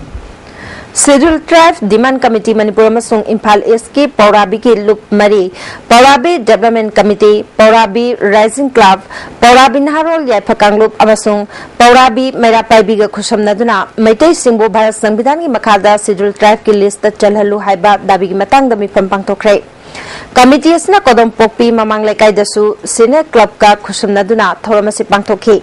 Scheduled Tribe Demand Committee Manipur ꯑꯃꯁꯨꯡ ꯏꯝꯐꯥꯜ ꯏꯁꯀꯤ ꯄꯧꯔꯥꯕꯤꯒꯤ ꯂꯨꯞ ꯃꯔꯤ, ꯄꯧꯔꯥꯕꯤ Development Committee, ꯄꯧꯔꯥꯕꯤ Rising Club, ꯄꯧꯔꯥꯕꯤ ꯅꯍꯥꯔꯣꯜ ꯌꯥꯏꯐ ꯀꯥꯡꯂꯨꯞ ꯑꯃꯁꯨꯡ ꯄꯧꯔꯥꯕꯤ ꯃꯩꯔꯥ ꯄꯥꯏꯕꯤꯒ ꯈꯨꯠꯁꯝꯅꯗꯨꯅ ꯃꯩꯇꯩꯁꯤꯡꯕꯨ ꯚꯥꯔꯠ ꯁꯪꯕꯤꯙꯥꯟꯒꯤ ꯃꯈꯥꯗ Scheduled Tribe ꯀꯤ ꯂꯤꯁꯇ ꯆꯜꯍꯜꯂꯨ ꯍꯥꯏꯕ ꯗꯥꯕꯤꯒꯤ ꯃꯇꯥꯡꯗ ꯃꯤꯐꯝ ꯄꯥꯡꯊꯣꯛꯈ꯭ꯔꯦ꯫ ꯀꯃꯤꯇꯤ ꯑꯁꯤꯅ ꯀꯣꯗꯣꯝꯄꯣꯛꯄꯤ ꯃꯃꯥꯡ ꯂꯩꯀꯥꯏꯗꯁꯨ ꯁꯤꯅꯤꯌꯔ ꯀ꯭ꯂꯕꯀ ꯈꯨꯠꯁꯝꯅꯗꯨꯅ ꯊꯧꯔꯝ ꯑꯁꯤ ꯄꯥꯡꯊꯣꯛꯈꯤ꯫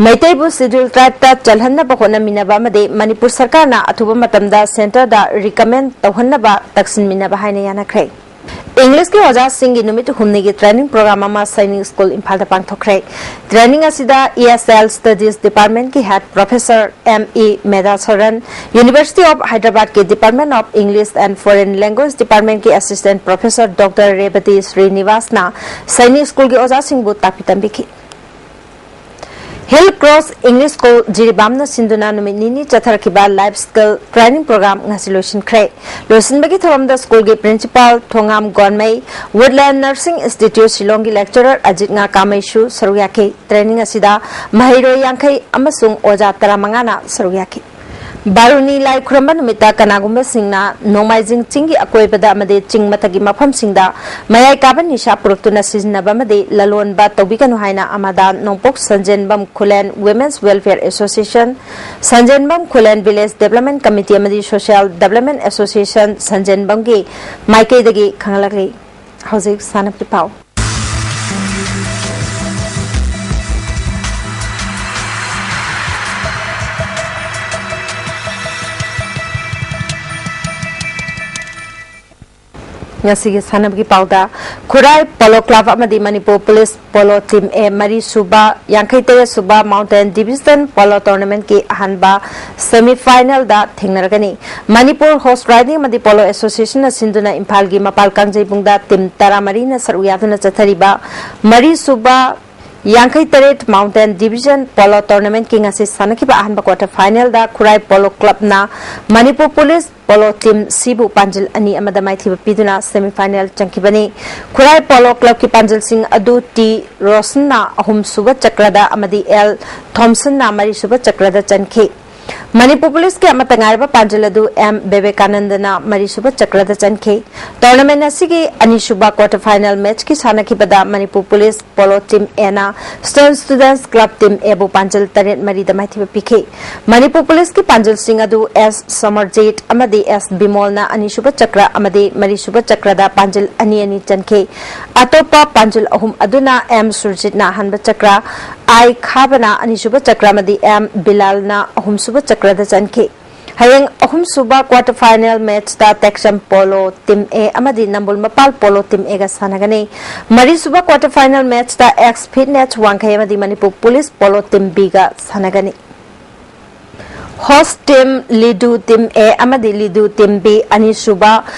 ꯃꯩꯇꯩꯕꯨ Scheduled Tribe ꯇ ꯆꯜꯍꯟꯅꯕ ꯍꯣꯠꯅꯃꯤꯟꯅꯕ ꯑꯃꯗꯤ ꯃꯅꯤꯄꯨꯔ ꯁꯔꯀꯥꯔꯅ ꯑꯊꯨꯕ ꯃꯇꯝꯗ ꯁꯦꯟꯇꯔꯗ ꯔꯤꯀꯃꯦꯟ ꯇꯧꯍꯟꯅꯕ ꯇꯛꯁꯤꯟꯃꯤꯟꯅꯕ ꯍꯥꯏꯅ ꯌꯥꯅꯈ꯭ꯔꯦ꯫ ꯏꯪꯂꯤꯁꯀꯤ ꯑꯣꯖꯥꯁꯤꯡꯒꯤ ꯅꯨꯃꯤꯠ ꯍꯨꯝꯅꯤꯒꯤ ꯇ꯭ꯔꯦꯅꯤꯡ ꯄ꯭ꯔꯣꯒ꯭ꯔꯥꯝ ꯑꯃ ꯁꯥꯏꯅꯤꯛ ꯁ꯭ꯀꯨꯜ ꯏꯝꯐꯥꯜꯗ ꯄꯥꯡꯊꯣꯛꯈ꯭ꯔꯦ꯫ ꯇ꯭ꯔꯦꯅꯤꯡ ꯑꯁꯤꯗ ꯏ ꯑꯦꯁ ꯑꯦꯜ ꯁ꯭ꯇꯗꯤꯁ ꯗꯤꯄꯥꯔꯠꯃꯦꯟꯠꯀꯤ head professor M E Medhasaran, University of Hyderabad ꯀꯤ Department of English and Foreign Language Department ꯀꯤ Assistant Professor Doctor ꯔꯦꯕꯇꯤ ꯁ꯭ꯔꯤꯅꯤꯋꯥꯁꯅ ꯁꯥꯏꯅꯤꯛ ꯁ꯭ꯀꯨꯜꯒꯤ ꯑꯣꯖꯥꯁꯤꯡꯕꯨ ꯇꯥꯛꯄꯤ ꯇꯝꯕꯤꯈꯤ꯫ ꯍꯤꯜ ꯀ꯭ꯔꯣꯁ ꯏꯪꯂꯤꯁ ꯁ꯭ꯀꯨꯜ ꯖꯤꯔꯤꯕꯥꯝꯅ ꯁꯤꯟꯗꯨꯅ ꯅꯨꯃꯤꯠ ꯅꯤꯅꯤ ꯆꯠꯊꯔꯛꯈꯤꯕ ꯂꯥꯏꯐ ꯁ꯭ꯀꯤꯜ ꯇ꯭ꯔꯦꯅꯤꯡ ꯄ꯭ꯔꯣꯒ꯭ꯔꯥꯝ ꯉꯁꯤ ꯂꯣꯏꯁꯤꯟꯈ꯭ꯔꯦ꯫ ꯂꯣꯏꯁꯤꯟꯕꯒꯤ ꯊꯧꯔꯝꯗ ꯁ꯭ꯀꯨꯜꯒꯤ ꯄ꯭ꯔꯤꯟꯁꯤꯄꯥꯜ ꯊꯣꯉꯥꯝ ꯒꯣꯟꯃꯩ, ꯋꯨꯗꯂꯦꯟ ꯅꯔꯁꯤꯡ ꯏꯟꯁꯇꯤꯇ꯭ꯌꯨꯠ ꯁꯤꯂꯣꯡꯒꯤ ꯂꯦꯛꯆꯔꯔ ꯑꯖꯤꯠ ꯉꯥꯀꯥꯃꯩꯁꯨ ꯁꯔꯨꯛ ꯌꯥꯈꯤ꯫ ꯇ꯭ꯔꯦꯅꯤꯡ ꯑꯁꯤꯗ ꯃꯍꯩꯔꯣꯏ ꯌꯥꯡꯈꯩ ꯑꯃꯁꯨꯡ ꯑꯣꯖꯥ ꯇꯔꯥꯃꯉꯥꯅ ꯁꯔꯨꯛ ꯌꯥꯈꯤ꯫ ꯕꯥꯔꯨꯅꯤ ꯂꯥꯏ ꯈꯨꯔꯝꯕ ꯅꯨꯃꯤꯠꯇ ꯀꯅꯥꯒꯨꯝꯕꯁꯤꯡꯅ ꯅꯣꯡꯃꯥꯏꯖꯤꯡ ꯆꯤꯡꯒꯤ ꯑꯀꯣꯏꯕꯗ ꯑꯃꯗꯤ ꯆꯤꯡ ꯃꯊꯛꯀꯤ ꯃꯐꯝꯁꯤꯡꯗ ꯃꯌꯥꯏ ꯀꯥꯕ ꯅꯤꯁꯥ ꯄꯨꯔꯛꯇꯨꯅ ꯁꯤꯖꯤꯟꯅꯕ ꯑꯃꯗꯤ ꯂꯂꯣꯟꯕ ꯇꯧꯕꯤꯒꯅꯨ ꯍꯥꯏꯅ ꯑꯃꯗꯥ ꯅꯣꯡꯄꯣꯛ ꯁꯟꯖꯦꯟꯕꯝ ꯈꯨꯂꯦꯟ Women's Welfare Association, ꯁꯟꯖꯦꯟꯕꯝ ꯈꯨꯂꯦꯟ Village Development Committee ꯑꯃꯗꯤ Social Development Association ꯁꯟꯖꯦꯟꯕꯝꯒꯤ ꯃꯥꯏꯀꯩꯗꯒꯤ ꯈꯪꯍꯜꯂꯛꯂꯤ꯫ ꯍꯧꯖꯤꯛ ꯁꯥꯟꯅꯄꯣꯠꯀꯤ ꯄꯥꯎ꯫ ꯉꯁꯤꯒꯤ ꯁꯥꯟꯅꯕꯒꯤ ꯄꯥꯎꯗ, ꯈꯨꯔꯥꯏ ꯄꯣꯂꯣ ꯀ꯭ꯂꯕ ꯑꯃꯗꯤ ꯃꯅꯤꯄꯨꯔ ꯄꯨꯂꯤꯁ ꯄꯣꯂꯣ ꯇꯤꯝ ꯑꯦ ꯃꯔꯤ ꯁꯨꯕ ꯌꯥꯡꯈꯩ ꯇꯔꯦꯠ ꯁꯨꯕ ꯃꯥꯎꯟꯇꯦꯟ ꯗꯤꯕꯤꯖꯟ ꯄꯣꯂꯣ ꯇꯣꯔꯅꯥꯃꯦꯟꯠꯀꯤ ꯑꯍꯥꯟꯕ ꯁꯦꯃꯤ ꯐꯥꯏꯅꯦꯜꯗ ꯊꯦꯡꯅꯔꯒꯅꯤ꯫ ꯃꯅꯤꯄꯨꯔ ꯍꯣꯔꯁ ꯔꯥꯏꯗꯤꯡ ꯑꯃꯗꯤ ꯄꯣꯂꯣ ꯑꯦꯁꯣꯁꯤꯌꯦꯁꯟꯅ ꯁꯤꯟꯗꯨꯅ ꯏꯝꯐꯥꯜꯒꯤ ꯃꯄꯥꯜ ꯀꯥꯡꯖꯩꯕꯨꯡꯗ ꯇꯤꯝ ꯇꯔꯥꯃꯔꯤꯅ ꯁꯔꯨꯛ ꯌꯥꯗꯨꯅ ꯆꯠꯊꯔꯤꯕ ꯃꯔꯤ ꯁꯨꯕ ꯌꯥꯡꯈꯩ ꯇꯔꯦꯠ ꯃꯥꯎꯟꯇꯦꯟ ꯗꯤꯕꯤꯖꯟ ꯄꯣꯂꯣ ꯇꯣꯔꯅꯥꯃꯦꯟꯠꯀꯤ ꯉꯁꯤ ꯁꯥꯟꯅꯈꯤꯕ ꯑꯍꯥꯟꯕ ꯀ꯭ꯋꯥꯇꯔ ꯐꯥꯏꯅꯦꯜꯗ ꯈꯨꯔꯥꯏ ꯄꯣꯂꯣ ꯀ꯭ꯂꯕꯅ ꯃꯅꯤꯄꯨꯔ ꯄꯨꯂꯤꯁ ꯄꯣꯂꯣ ꯇꯤꯝ ꯁꯤꯕꯨ ꯄꯥꯟꯖꯤꯜ ꯑꯅꯤ ꯑꯃꯗ ꯃꯥꯏꯊꯤꯕ ꯄꯤꯗꯨꯅ ꯁꯦꯃꯤ ꯐꯥꯏꯅꯦꯜ ꯆꯪꯈꯤꯕꯅꯤ꯫ ꯈꯨꯔꯥꯏ ꯄꯣꯂꯣ ꯀ꯭ꯂꯕꯀꯤ ꯄꯥꯟꯖꯤꯜꯁꯤꯡ ꯑꯗꯨ ꯇꯤ ꯔꯣꯁꯟꯅ ꯑꯍꯨꯝꯁꯨꯕ ꯆꯀ꯭ꯔꯗ ꯑꯃꯗꯤ ꯑꯦꯜ ꯊꯣꯝꯁꯟꯅ ꯃꯔꯤꯁꯨꯕ ꯆꯀ꯭ꯔꯗ ꯆꯟꯈꯤ꯫ ꯃꯅꯤꯄꯨꯔ ꯄꯨꯂꯤꯁꯀꯤ ꯑꯃꯠꯇ ꯉꯥꯏꯔꯕ ꯄꯥꯟꯖꯤꯜ ꯑꯗꯨ ꯑꯦꯝ ꯕꯤꯕꯦꯀꯥꯅꯟꯗꯅ ꯃꯔꯤꯁꯨꯕ ꯆꯀ꯭ꯔꯗ ꯆꯟꯈꯤ꯫ ꯇꯣꯔꯅꯥꯃꯦꯟ ꯑꯁꯤꯒꯤ ꯑꯅꯤꯁꯨꯕ ꯀ꯭ꯋꯥꯇꯔ ꯐꯥꯏꯅꯦꯜ ꯃꯦꯆꯀꯤ ꯁꯥꯟꯅꯈꯤꯕꯗ Manipur police polo team and stern ꯁ꯭ꯇꯨꯗꯦꯟꯠꯁ club team ꯑꯦꯕꯨ ꯄꯥꯟꯖꯤꯜ ꯇꯔꯦꯠ ꯃꯔꯤꯗ ꯃꯥꯏꯊꯤꯕ ꯄꯤꯈꯤ꯫ ꯃꯅꯤꯄꯨꯔ ꯄꯨꯂꯤꯁꯀꯤ ꯄꯥꯟꯖꯤꯜꯁꯤꯡ ꯑꯗꯨ ꯑꯦꯁ ꯁꯃꯔꯖꯤꯠ ꯑꯃꯗꯤ ꯑꯦꯁ ꯕꯤꯃꯣꯜꯅ ꯑꯅꯤꯁꯨꯕ ꯆꯀ꯭ꯔ ꯑꯃꯗꯤ ꯃꯔꯤꯁꯨꯕ ꯆꯀ꯭ꯔꯗ ꯄꯥꯟꯖꯤꯜ ꯑꯅꯤ ꯑꯅꯤ ꯆꯟꯈꯤ꯫ ꯑꯇꯣꯞꯄ ꯄꯥꯟꯖꯤꯜ ꯑꯍꯨꯝ ꯑꯗꯨꯅ ꯑꯦꯝ ꯁꯨꯔꯖꯤꯠꯅ ꯑꯍꯥꯟꯕ ꯆꯀ꯭ꯔ, ꯑꯥꯏ ꯈꯥꯕꯅ ꯑꯅꯤꯁꯨꯕ ꯆꯀ꯭ꯔ ꯑꯃꯗꯤ ꯑꯦꯝ ꯕꯤꯂꯥꯜꯅ ꯑꯍꯨꯝꯁꯨꯕ ꯆꯀ꯭ꯔꯗ ꯆꯟꯈꯤ꯫ ꯍꯌꯦꯡ ꯑꯍꯨꯝꯁꯨꯕ ꯀ꯭ꯋꯥꯇꯔ ꯐꯥꯏꯅꯦꯜ ꯃꯦꯆꯇ ꯇꯦꯛꯆꯝ ꯄꯣꯂꯣ ꯇꯤꯝ ꯑꯦ ꯑꯃꯗꯤ ꯅꯝꯕꯨꯜ ꯃꯄꯥꯜ ꯄꯣꯂꯣ ꯇꯤꯝ ꯑꯦꯒ ꯁꯥꯟꯅꯒꯅꯤ꯫ ꯃꯔꯤꯁꯨꯕ ꯀ꯭ꯋꯥꯇꯔ ꯐꯥꯏꯅꯦꯜ ꯃꯦꯆꯇ ꯑꯦꯛꯁ ꯐꯤꯠꯅꯦꯁ ꯋꯥꯡꯈꯩ ꯑꯃꯗꯤ Manipur police polo team big ꯁꯥꯟꯅꯒꯅꯤ꯫ ꯍꯣꯁ ꯇꯤꯝ ꯂꯤꯗꯨ ꯇꯤꯝ ꯑꯦ ꯑꯃꯗꯤ ꯂꯤꯗꯨ ꯇꯤꯝ ꯕꯤ ꯑꯅꯤꯁꯨꯕ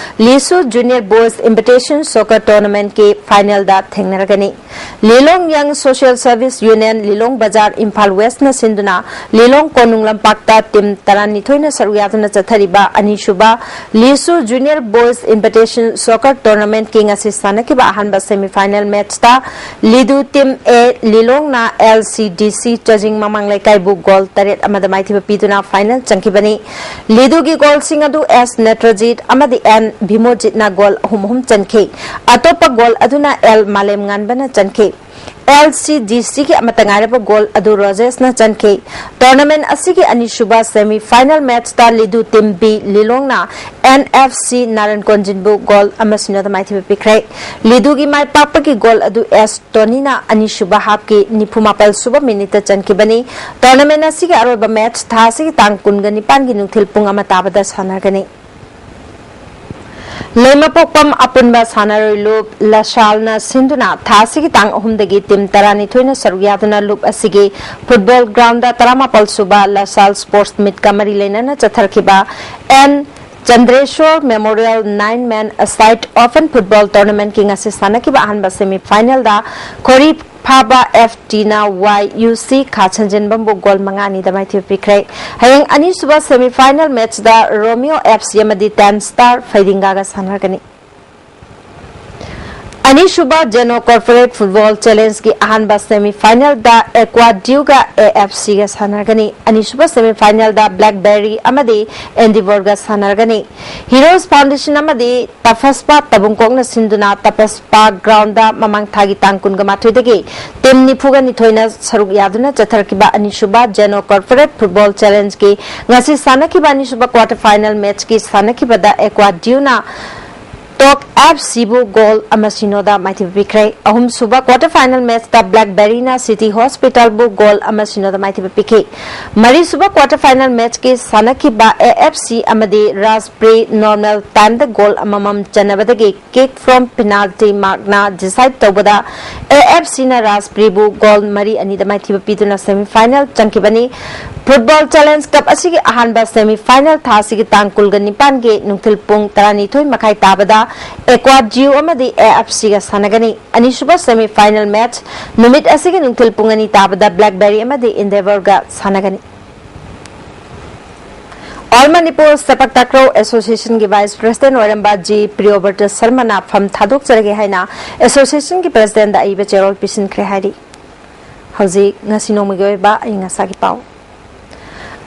ꯂꯤꯁꯨ ꯖꯨꯅꯤꯌꯔ ꯕꯣꯏꯁ ꯏꯟꯚꯤꯇꯦꯁꯟ ꯁꯣꯀꯔ ꯇꯣꯔꯅꯥꯃꯦꯟꯠꯀꯤ ꯐꯥꯏꯅꯦꯜꯗ ꯊꯦꯡꯅꯔꯒꯅꯤ꯫ ꯂꯤꯂꯣꯡ ꯌꯪ ꯁꯣꯁꯤꯌꯦꯜ ꯁꯔꯚꯤꯁ ꯌꯨꯅꯤꯌꯟ ꯂꯤꯂꯣꯡ ꯕꯖꯥꯔ ꯏꯝꯐꯥꯜ ꯋꯦꯁꯅ ꯁꯤꯟꯗꯨꯅ ꯂꯤꯂꯣꯡ ꯀꯣꯅꯨꯡ ꯂꯝꯄꯥꯛꯇ ꯇꯤꯝ ꯇꯔꯥꯅꯤꯊꯣꯏꯅ ꯁꯔꯨꯛ ꯌꯥꯗꯨꯅ ꯆꯠꯊꯔꯤꯕ ꯑꯅꯤꯁꯨꯕ ꯂꯤꯁꯨ ꯖꯨꯅꯤꯌꯔ ꯕꯣꯏꯁ ꯏꯟꯚꯤꯇꯦꯁꯟ ꯁꯣꯀꯔ ꯇꯣꯔꯅꯥꯃꯦꯟꯠꯀꯤ ꯉꯁꯤ ꯁꯥꯟꯅꯈꯤꯕ ꯑꯍꯥꯟꯕ ꯁꯦꯃꯤ ꯐꯥꯏꯅꯦꯜ ꯃꯦꯆꯇ ꯂꯤꯗꯨ ꯇꯤꯝ ꯑꯦ ꯂꯤꯂꯣꯡꯅ ꯑꯦꯜ ꯁꯤ ꯗꯤ ꯁꯤ ꯆꯖꯤꯡ ꯃꯃꯥꯡ ꯂꯩꯀꯥꯏꯕꯨ ꯒꯣꯜ ꯇꯔꯦꯠ ꯑꯃꯗ ꯃꯥꯏꯊꯤꯕ ꯄꯤꯗꯨꯅ ꯐꯥꯏꯅꯦꯜ ꯆꯪꯈꯤꯕꯅꯤ꯫ ꯂꯤꯗꯨꯒꯤ ꯒꯣꯜꯁꯤꯡ ꯑꯗꯨ ꯑꯦꯁ ꯅꯦꯇ꯭ꯔꯖꯤꯠ ꯑꯃꯗꯤ ꯑꯦꯟ ꯚꯤꯃꯣꯖꯤꯠꯅ ꯒꯣꯜ ꯑꯍꯨꯝ ꯑꯍꯨꯝ ꯆꯟꯈꯤ꯫ ꯑꯇꯣꯞꯄ ꯒꯣꯜ ꯑꯗꯨꯅ ꯑꯦꯜ ꯃꯥꯂꯦꯝꯉꯥꯟꯕꯅ ꯆꯟꯈꯤ꯫ ꯑꯦꯜ ꯁꯤ ꯗꯤ ꯁꯤꯒꯤ ꯑꯃꯠꯇ ꯉꯥꯏꯔꯕ ꯒꯣꯜ ꯑꯗꯨ ꯔꯣꯖꯦꯁꯅ ꯆꯟꯈꯤ꯫ ꯇꯣꯔꯅꯥꯃꯦꯟ ꯑꯁꯤꯒꯤ ꯑꯅꯤꯁꯨꯕ ꯁꯦꯃꯤ ꯐꯥꯏꯅꯦꯜ ꯃꯦꯆꯇ ꯂꯤꯗꯨ ꯇꯤꯝ ꯕꯤ ꯂꯤꯂꯣꯡꯅ N F C Naran ꯀꯣꯟꯖꯤꯟꯕꯨ goal ꯑꯃ ꯁꯤꯅꯣꯗ ꯃꯥꯏꯊꯤꯕ ꯄꯤꯈ꯭ꯔꯦ꯫ ꯂꯤꯗꯨꯒꯤ ꯃꯥꯏ ꯄꯥꯛꯄꯒꯤ ꯒꯣꯜ ꯑꯗꯨ ꯑꯦꯁ ꯇꯣꯅꯤꯅ ꯑꯅꯤꯁꯨꯕ ꯍꯥꯞꯀꯤ ꯅꯤꯐꯨ ꯃꯥꯄꯜ ꯁꯨꯕ ꯃꯤꯅꯤꯠꯇ ꯆꯟꯈꯤꯕꯅꯤ꯫ ꯇꯣꯔꯅꯥꯃꯦꯟ ꯑꯁꯤꯒꯤ ꯑꯔꯣꯏꯕ ꯃꯦꯆ ꯊꯥ ꯑꯁꯤꯒꯤ ꯇꯥꯡ ꯀꯨꯟꯒ ꯅꯤꯄꯥꯟꯒꯤ ꯅꯨꯡꯊꯤꯜ ꯄꯨꯡ ꯑꯃ ꯇꯥꯕꯗ ꯁꯥꯟꯅꯒꯅꯤ꯫ ꯂꯩꯃꯄꯣꯛꯄꯝ ꯑꯄꯨꯟꯕ ꯁꯥꯟꯅꯔꯣꯏ ꯂꯨꯞ ꯂꯁꯥꯜꯅ ꯁꯤꯟꯗꯨꯅ ꯊꯥ ꯑꯁꯤꯒꯤ ꯇꯥꯡ ꯑꯍꯨꯝꯗꯒꯤ ꯇꯤꯝ ꯇꯔꯥꯅꯤꯊꯣꯏꯅ ꯁꯔꯨꯛ ꯌꯥꯗꯨꯅ ꯂꯨꯞ ꯑꯁꯤꯒꯤ ꯐꯨꯠꯕꯣꯜ ꯒ꯭ꯔꯥꯎꯟꯗ ꯇꯔꯥꯃꯥꯄꯜ ꯁꯨꯕ ꯂꯁꯥꯜ ꯁ꯭ꯄꯣꯔꯠꯁ ꯃꯤꯠꯀ ꯃꯔꯤ ꯂꯩꯅꯅ ꯆꯠꯊꯔꯛꯈꯤꯕ N Chandresor memorial nine men a side open football ꯇꯣꯔꯅꯥꯃꯦꯟꯠꯀꯤ ꯉꯁꯤ ꯁꯥꯟꯅꯈꯤꯕ ꯑꯍꯥꯟꯕ ꯁꯦꯃꯤ ꯐꯥꯏꯅꯦꯜꯗ ꯈꯣꯔꯤ ꯐꯥꯕ ꯑꯦꯐ ꯇꯤꯅ ꯋꯥꯏ ꯌꯨ ꯁꯤ ꯈꯥ ꯁꯟꯖꯦꯟꯕꯝꯕꯨ ꯒꯣꯜ ꯃꯉꯥ ꯑꯅꯤꯗ ꯃꯥꯏꯊꯤꯕ ꯄꯤꯈ꯭ꯔꯦ꯫ ꯍꯌꯦꯡ ꯑꯅꯤꯁꯨꯕ ꯁꯦꯃꯤ ꯐꯥꯏꯅꯦꯜ ꯃꯦꯠꯆꯇ ꯔꯣꯃꯤꯌꯣ ꯑꯦꯐ ꯁꯤ ꯑꯃꯗꯤ ꯇꯦꯟ ꯁ꯭ꯇꯥꯔ ꯐꯩꯗꯤꯡꯒꯥꯒ ꯁꯥꯟꯅꯔꯒꯅꯤ꯫ ꯑꯅꯤꯁꯨꯕ ꯖꯦꯅꯣ ꯀꯣꯔꯄꯣꯔꯦꯠ ꯐꯨꯠꯕꯣꯜ ꯆꯦꯂꯦꯟꯖꯀꯤ ꯑꯍꯥꯟꯕ ꯁꯦꯃꯤ ꯐꯥꯏꯅꯦꯜꯗ ꯑꯦꯀ꯭ꯋꯥ ꯗ꯭ꯌꯨꯒ ꯑꯦ ꯑꯦꯐ ꯁꯤꯒ ꯁꯥꯟꯅꯔꯒꯅꯤ꯫ ꯑꯅꯤꯁꯨꯕ ꯁꯦꯃꯤ ꯐꯥꯏꯅꯦꯜꯗ ꯕ꯭ꯂꯦꯛꯕꯦꯔꯤ ꯑꯃꯗꯤ ꯑꯦꯟꯗꯤꯚꯣꯔꯒ ꯁꯥꯟꯅꯔꯒꯅꯤ꯫ ꯍꯤꯔꯣꯁ ꯐꯥꯎꯟꯗꯦꯁꯟ ꯑꯃꯗꯤ ꯇꯐꯁꯄꯥ ꯇꯕꯨꯡꯀꯣꯛꯅ ꯁꯤꯟꯗꯨꯅ ꯇꯐꯁꯄꯥ ꯒ꯭ꯔꯥꯎꯟꯗ ꯃꯃꯥꯡ ꯊꯥꯒꯤ ꯇꯥꯡ ꯀꯨꯟꯒ ꯃꯥꯊꯣꯏꯗꯒꯤ ꯇꯤꯝ ꯅꯤꯐꯨꯒ ꯅꯤꯊꯣꯏꯅ ꯁꯔꯨꯛ ꯌꯥꯗꯨꯅ ꯆꯠꯊꯔꯛꯈꯤꯕ ꯑꯅꯤꯁꯨꯕ ꯖꯦꯅꯣ ꯀꯣꯔꯄꯣꯔꯦꯠ ꯐꯨꯠꯕꯣꯜ ꯆꯦꯂꯦꯟꯖꯀꯤ ꯉꯁꯤ ꯁꯥꯟꯅꯈꯤꯕ ꯑꯅꯤꯁꯨꯕ ꯀ꯭ꯋꯥꯔꯇꯔ ꯐꯥꯏꯅꯦꯜ ꯃꯦꯠꯆꯀꯤ ꯁꯥꯟꯅꯈꯤꯕꯗ ꯑꯦꯀ꯭ꯋꯥ ꯗ꯭ꯌꯨꯅ ꯇꯣꯛ ꯑꯦꯐ ꯁꯤꯕꯨ ꯒꯣꯜ ꯑꯃ ꯁꯤꯅꯣꯗ ꯃꯥꯏꯊꯤꯕ ꯄꯤꯈ꯭ꯔꯦ꯫ ꯑꯍꯨꯝꯁꯨꯕ ꯀ꯭ꯋꯥꯔꯇꯔ ꯐꯥꯏꯅꯦꯜ ꯃꯦꯠꯆꯇ ꯕ꯭ꯂꯦꯛꯕꯦꯔꯤꯅ ꯁꯤꯇꯤ ꯍꯣꯁꯄꯤꯇꯥꯜꯕꯨ ꯒꯣꯜ ꯑꯃ ꯁꯤꯅꯣꯗ ꯃꯥꯏꯊꯤꯕ ꯄꯤꯈꯤ꯫ ꯃꯔꯤꯁꯨꯕ ꯀ꯭ꯋꯥꯔꯇꯔ ꯐꯥꯏꯅꯦꯜ ꯃꯦꯠꯆꯀꯤ ꯁꯥꯟꯅꯈꯤꯕ ꯑꯦ ꯑꯦꯐ ꯁꯤ ꯑꯃꯗꯤ ꯔꯥꯖꯄ꯭ꯔꯤ ꯅꯣꯔꯃꯦꯜ ꯇꯥꯏꯝꯗ ꯒꯣꯜ ꯑꯃꯃꯝ ꯆꯟꯅꯕꯗꯒꯤ ꯀꯤꯛ ꯐ꯭ꯔꯣꯝ ꯄꯦꯅꯥꯜꯇꯤ ꯃꯥꯔꯛꯅ ꯗꯤꯁꯥꯏꯗ ꯇꯧꯕꯗ ꯑꯦ ꯑꯦꯐ ꯁꯤꯅ ꯔꯥꯖꯄ꯭ꯔꯤꯕꯨ ꯒꯣꯜ ꯃꯔꯤ ꯑꯅꯤꯗ ꯃꯥꯏꯊꯤꯕ ꯄꯤꯗꯨꯅ ꯁꯦꯃꯤ ꯐꯥꯏꯅꯦꯜ ꯆꯪꯈꯤꯕꯅꯤ꯫ ꯐꯨꯠꯕꯣꯜ ꯆꯦꯂꯦꯟꯖ ꯀꯞ ꯑꯁꯤꯒꯤ ꯑꯍꯥꯟꯕ ꯁꯦꯃꯤ ꯐꯥꯏꯅꯦꯜ ꯊꯥ ꯑꯁꯤꯒꯤ ꯇꯥꯡ ꯀꯨꯟꯒ ꯅꯤꯄꯥꯟꯒꯤ ꯅꯨꯡꯊꯤꯜ ꯄꯨꯡ ꯇꯔꯥꯅꯤꯊꯣꯏ ꯃꯈꯥꯏ ꯇꯥꯕꯗ ꯑꯦꯀ꯭ꯋꯥ ꯗ꯭ꯌꯨ ꯑꯃꯗꯤ ꯑꯦ ꯑꯦꯐ ꯁꯤꯒ ꯁꯥꯟꯅꯒꯅꯤ꯫ ꯑꯅꯤꯁꯨꯕ ꯁꯦꯃꯤ ꯐꯥꯏꯅꯦꯜ ꯃꯦꯠꯆ ꯅꯨꯃꯤꯠ ꯑꯁꯤꯒꯤ ꯅꯨꯡꯊꯤꯜ ꯄꯨꯡ ꯑꯅꯤ ꯇꯥꯕꯗ ꯕ꯭ꯂꯦꯛꯕꯦꯔꯤ ꯑꯃꯗꯤ ꯏꯟꯗꯦꯚꯔꯒ ꯁꯥꯟꯅꯒꯅꯤ꯫ All Manipur sepak takraw ꯑꯦꯁꯣꯁꯤꯌꯦꯁꯟꯒꯤ vice president ꯑꯣꯏꯔꯝꯕ ꯖꯤ ꯄ꯭ꯔꯤꯌꯣꯕ꯭ꯔꯇ ꯁꯔꯃꯅ ꯐꯝ ꯊꯥꯗꯣꯛꯆꯔꯒꯦ ꯍꯥꯏꯅ ꯑꯦꯁꯣꯁꯤꯌꯦꯁꯟꯒꯤ ꯄ꯭ꯔꯦꯁꯤꯗꯦꯟꯠꯗ ꯑꯏꯕ ꯆꯦꯔꯣꯜ ꯄꯤꯁꯤꯟꯈ꯭ꯔꯦ ꯍꯥꯏꯔꯤ꯫ ꯍꯧꯖꯤꯛ ꯉꯁꯤ ꯅꯣꯡꯃꯒꯤ ꯑꯣꯏꯕ ꯑꯏꯪ ꯑꯁꯥꯒꯤ ꯄꯥꯎ꯫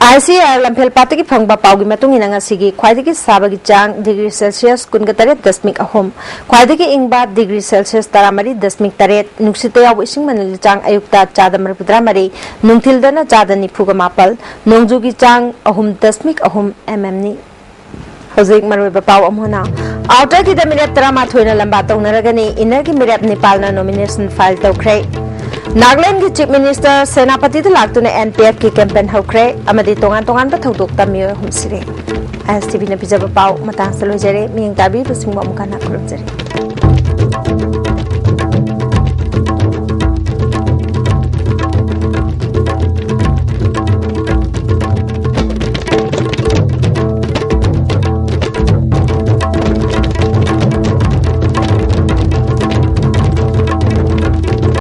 ꯑꯥꯏ ꯁꯤ ꯑꯥꯔ ꯂꯝꯐꯦꯜ ꯄꯥꯠꯇꯒꯤ ꯐꯪꯕ ꯄꯥꯎꯒꯤ ꯃꯇꯨꯡ ꯏꯟꯅ ꯉꯁꯤꯒꯤ ꯈ꯭ꯋꯥꯏꯗꯒꯤ ꯁꯥꯕꯒꯤ ꯆꯥꯡ ꯗꯤꯒ꯭ꯔꯤ ꯁꯦꯜꯁꯤꯌꯁ ꯀꯨꯟꯒ ꯇꯔꯦꯠ ꯗꯁꯃꯤꯛ ꯑꯍꯨꯝ, ꯈ꯭ꯋꯥꯏꯗꯒꯤ ꯏꯪꯕ ꯗꯤꯒ꯭ꯔꯤ ꯁꯦꯜꯁꯤꯌꯁ ꯇꯔꯥꯃꯔꯤ ꯗꯁꯃꯤꯛ ꯇꯔꯦꯠ, ꯅꯨꯡꯁꯤꯠꯇ ꯌꯥꯎꯕ ꯏꯁꯤꯡ ꯃꯅꯤꯜꯒꯤ ꯆꯥꯡ ꯑꯌꯨꯛꯇ ꯆꯥꯗ ꯃꯔꯤꯐꯨꯇꯔꯥ ꯃꯔꯤ, ꯅꯨꯡꯊꯤꯜꯗꯅ ꯆꯥꯗ ꯅꯤꯐꯨꯒ ꯃꯥꯄꯜ, ꯅꯣꯡꯖꯨꯒꯤ ꯆꯥꯡ ꯑꯍꯨꯝ ꯗꯁꯃꯤꯛ ꯑꯍꯨꯝ ꯑꯦꯝ ꯑꯦꯝꯅꯤ꯫ ꯍꯧꯖꯤꯛ ꯃꯔꯨꯑꯣꯏꯕ ꯄꯥꯎ ꯑꯃꯨꯛ ꯍꯟꯅ꯫ ꯑꯥꯎꯇꯔꯒꯤꯗ ꯃꯤꯔꯦꯞ ꯇꯔꯥꯃꯥꯊꯣꯏꯅ ꯂꯝꯕꯥ ꯇꯧꯅꯔꯒꯅꯤ, ꯏꯟꯅꯔꯒꯤ ꯃꯤꯔꯦꯞ ꯅꯤꯄꯥꯜꯅ ꯅꯣꯃꯤꯅꯦꯁꯟ ꯐꯥꯏꯜ ꯇꯧꯈ꯭ꯔꯦ꯫ ꯅꯥꯒꯥꯂꯦꯟꯒꯤ Chief Minister ꯁꯦꯅꯥꯄꯇꯤꯗ ꯂꯥꯛꯇꯨꯅ N P F ꯀꯤ campaign ꯍꯧꯈ꯭ꯔꯦ ꯑꯃꯗꯤ ꯇꯣꯉꯥꯟ ꯇꯣꯉꯥꯟꯕ ꯊꯧꯗꯣꯛꯇ ꯃꯤꯑꯣꯏ ꯑꯍꯨꯝ ꯁꯤꯔꯦ꯫ ISTVꯅ ꯄꯤꯖꯕ ꯄꯥꯎ ꯃꯇꯥꯡꯁꯤꯗ ꯂꯣꯏꯖꯔꯦ꯫ ꯃꯤꯌꯦꯡ ꯇꯥꯕꯤꯕꯁꯤꯡꯕꯨ ꯑꯃꯨꯛ ꯍꯟꯅ ꯈꯨꯔꯨꯝꯖꯔꯤ꯫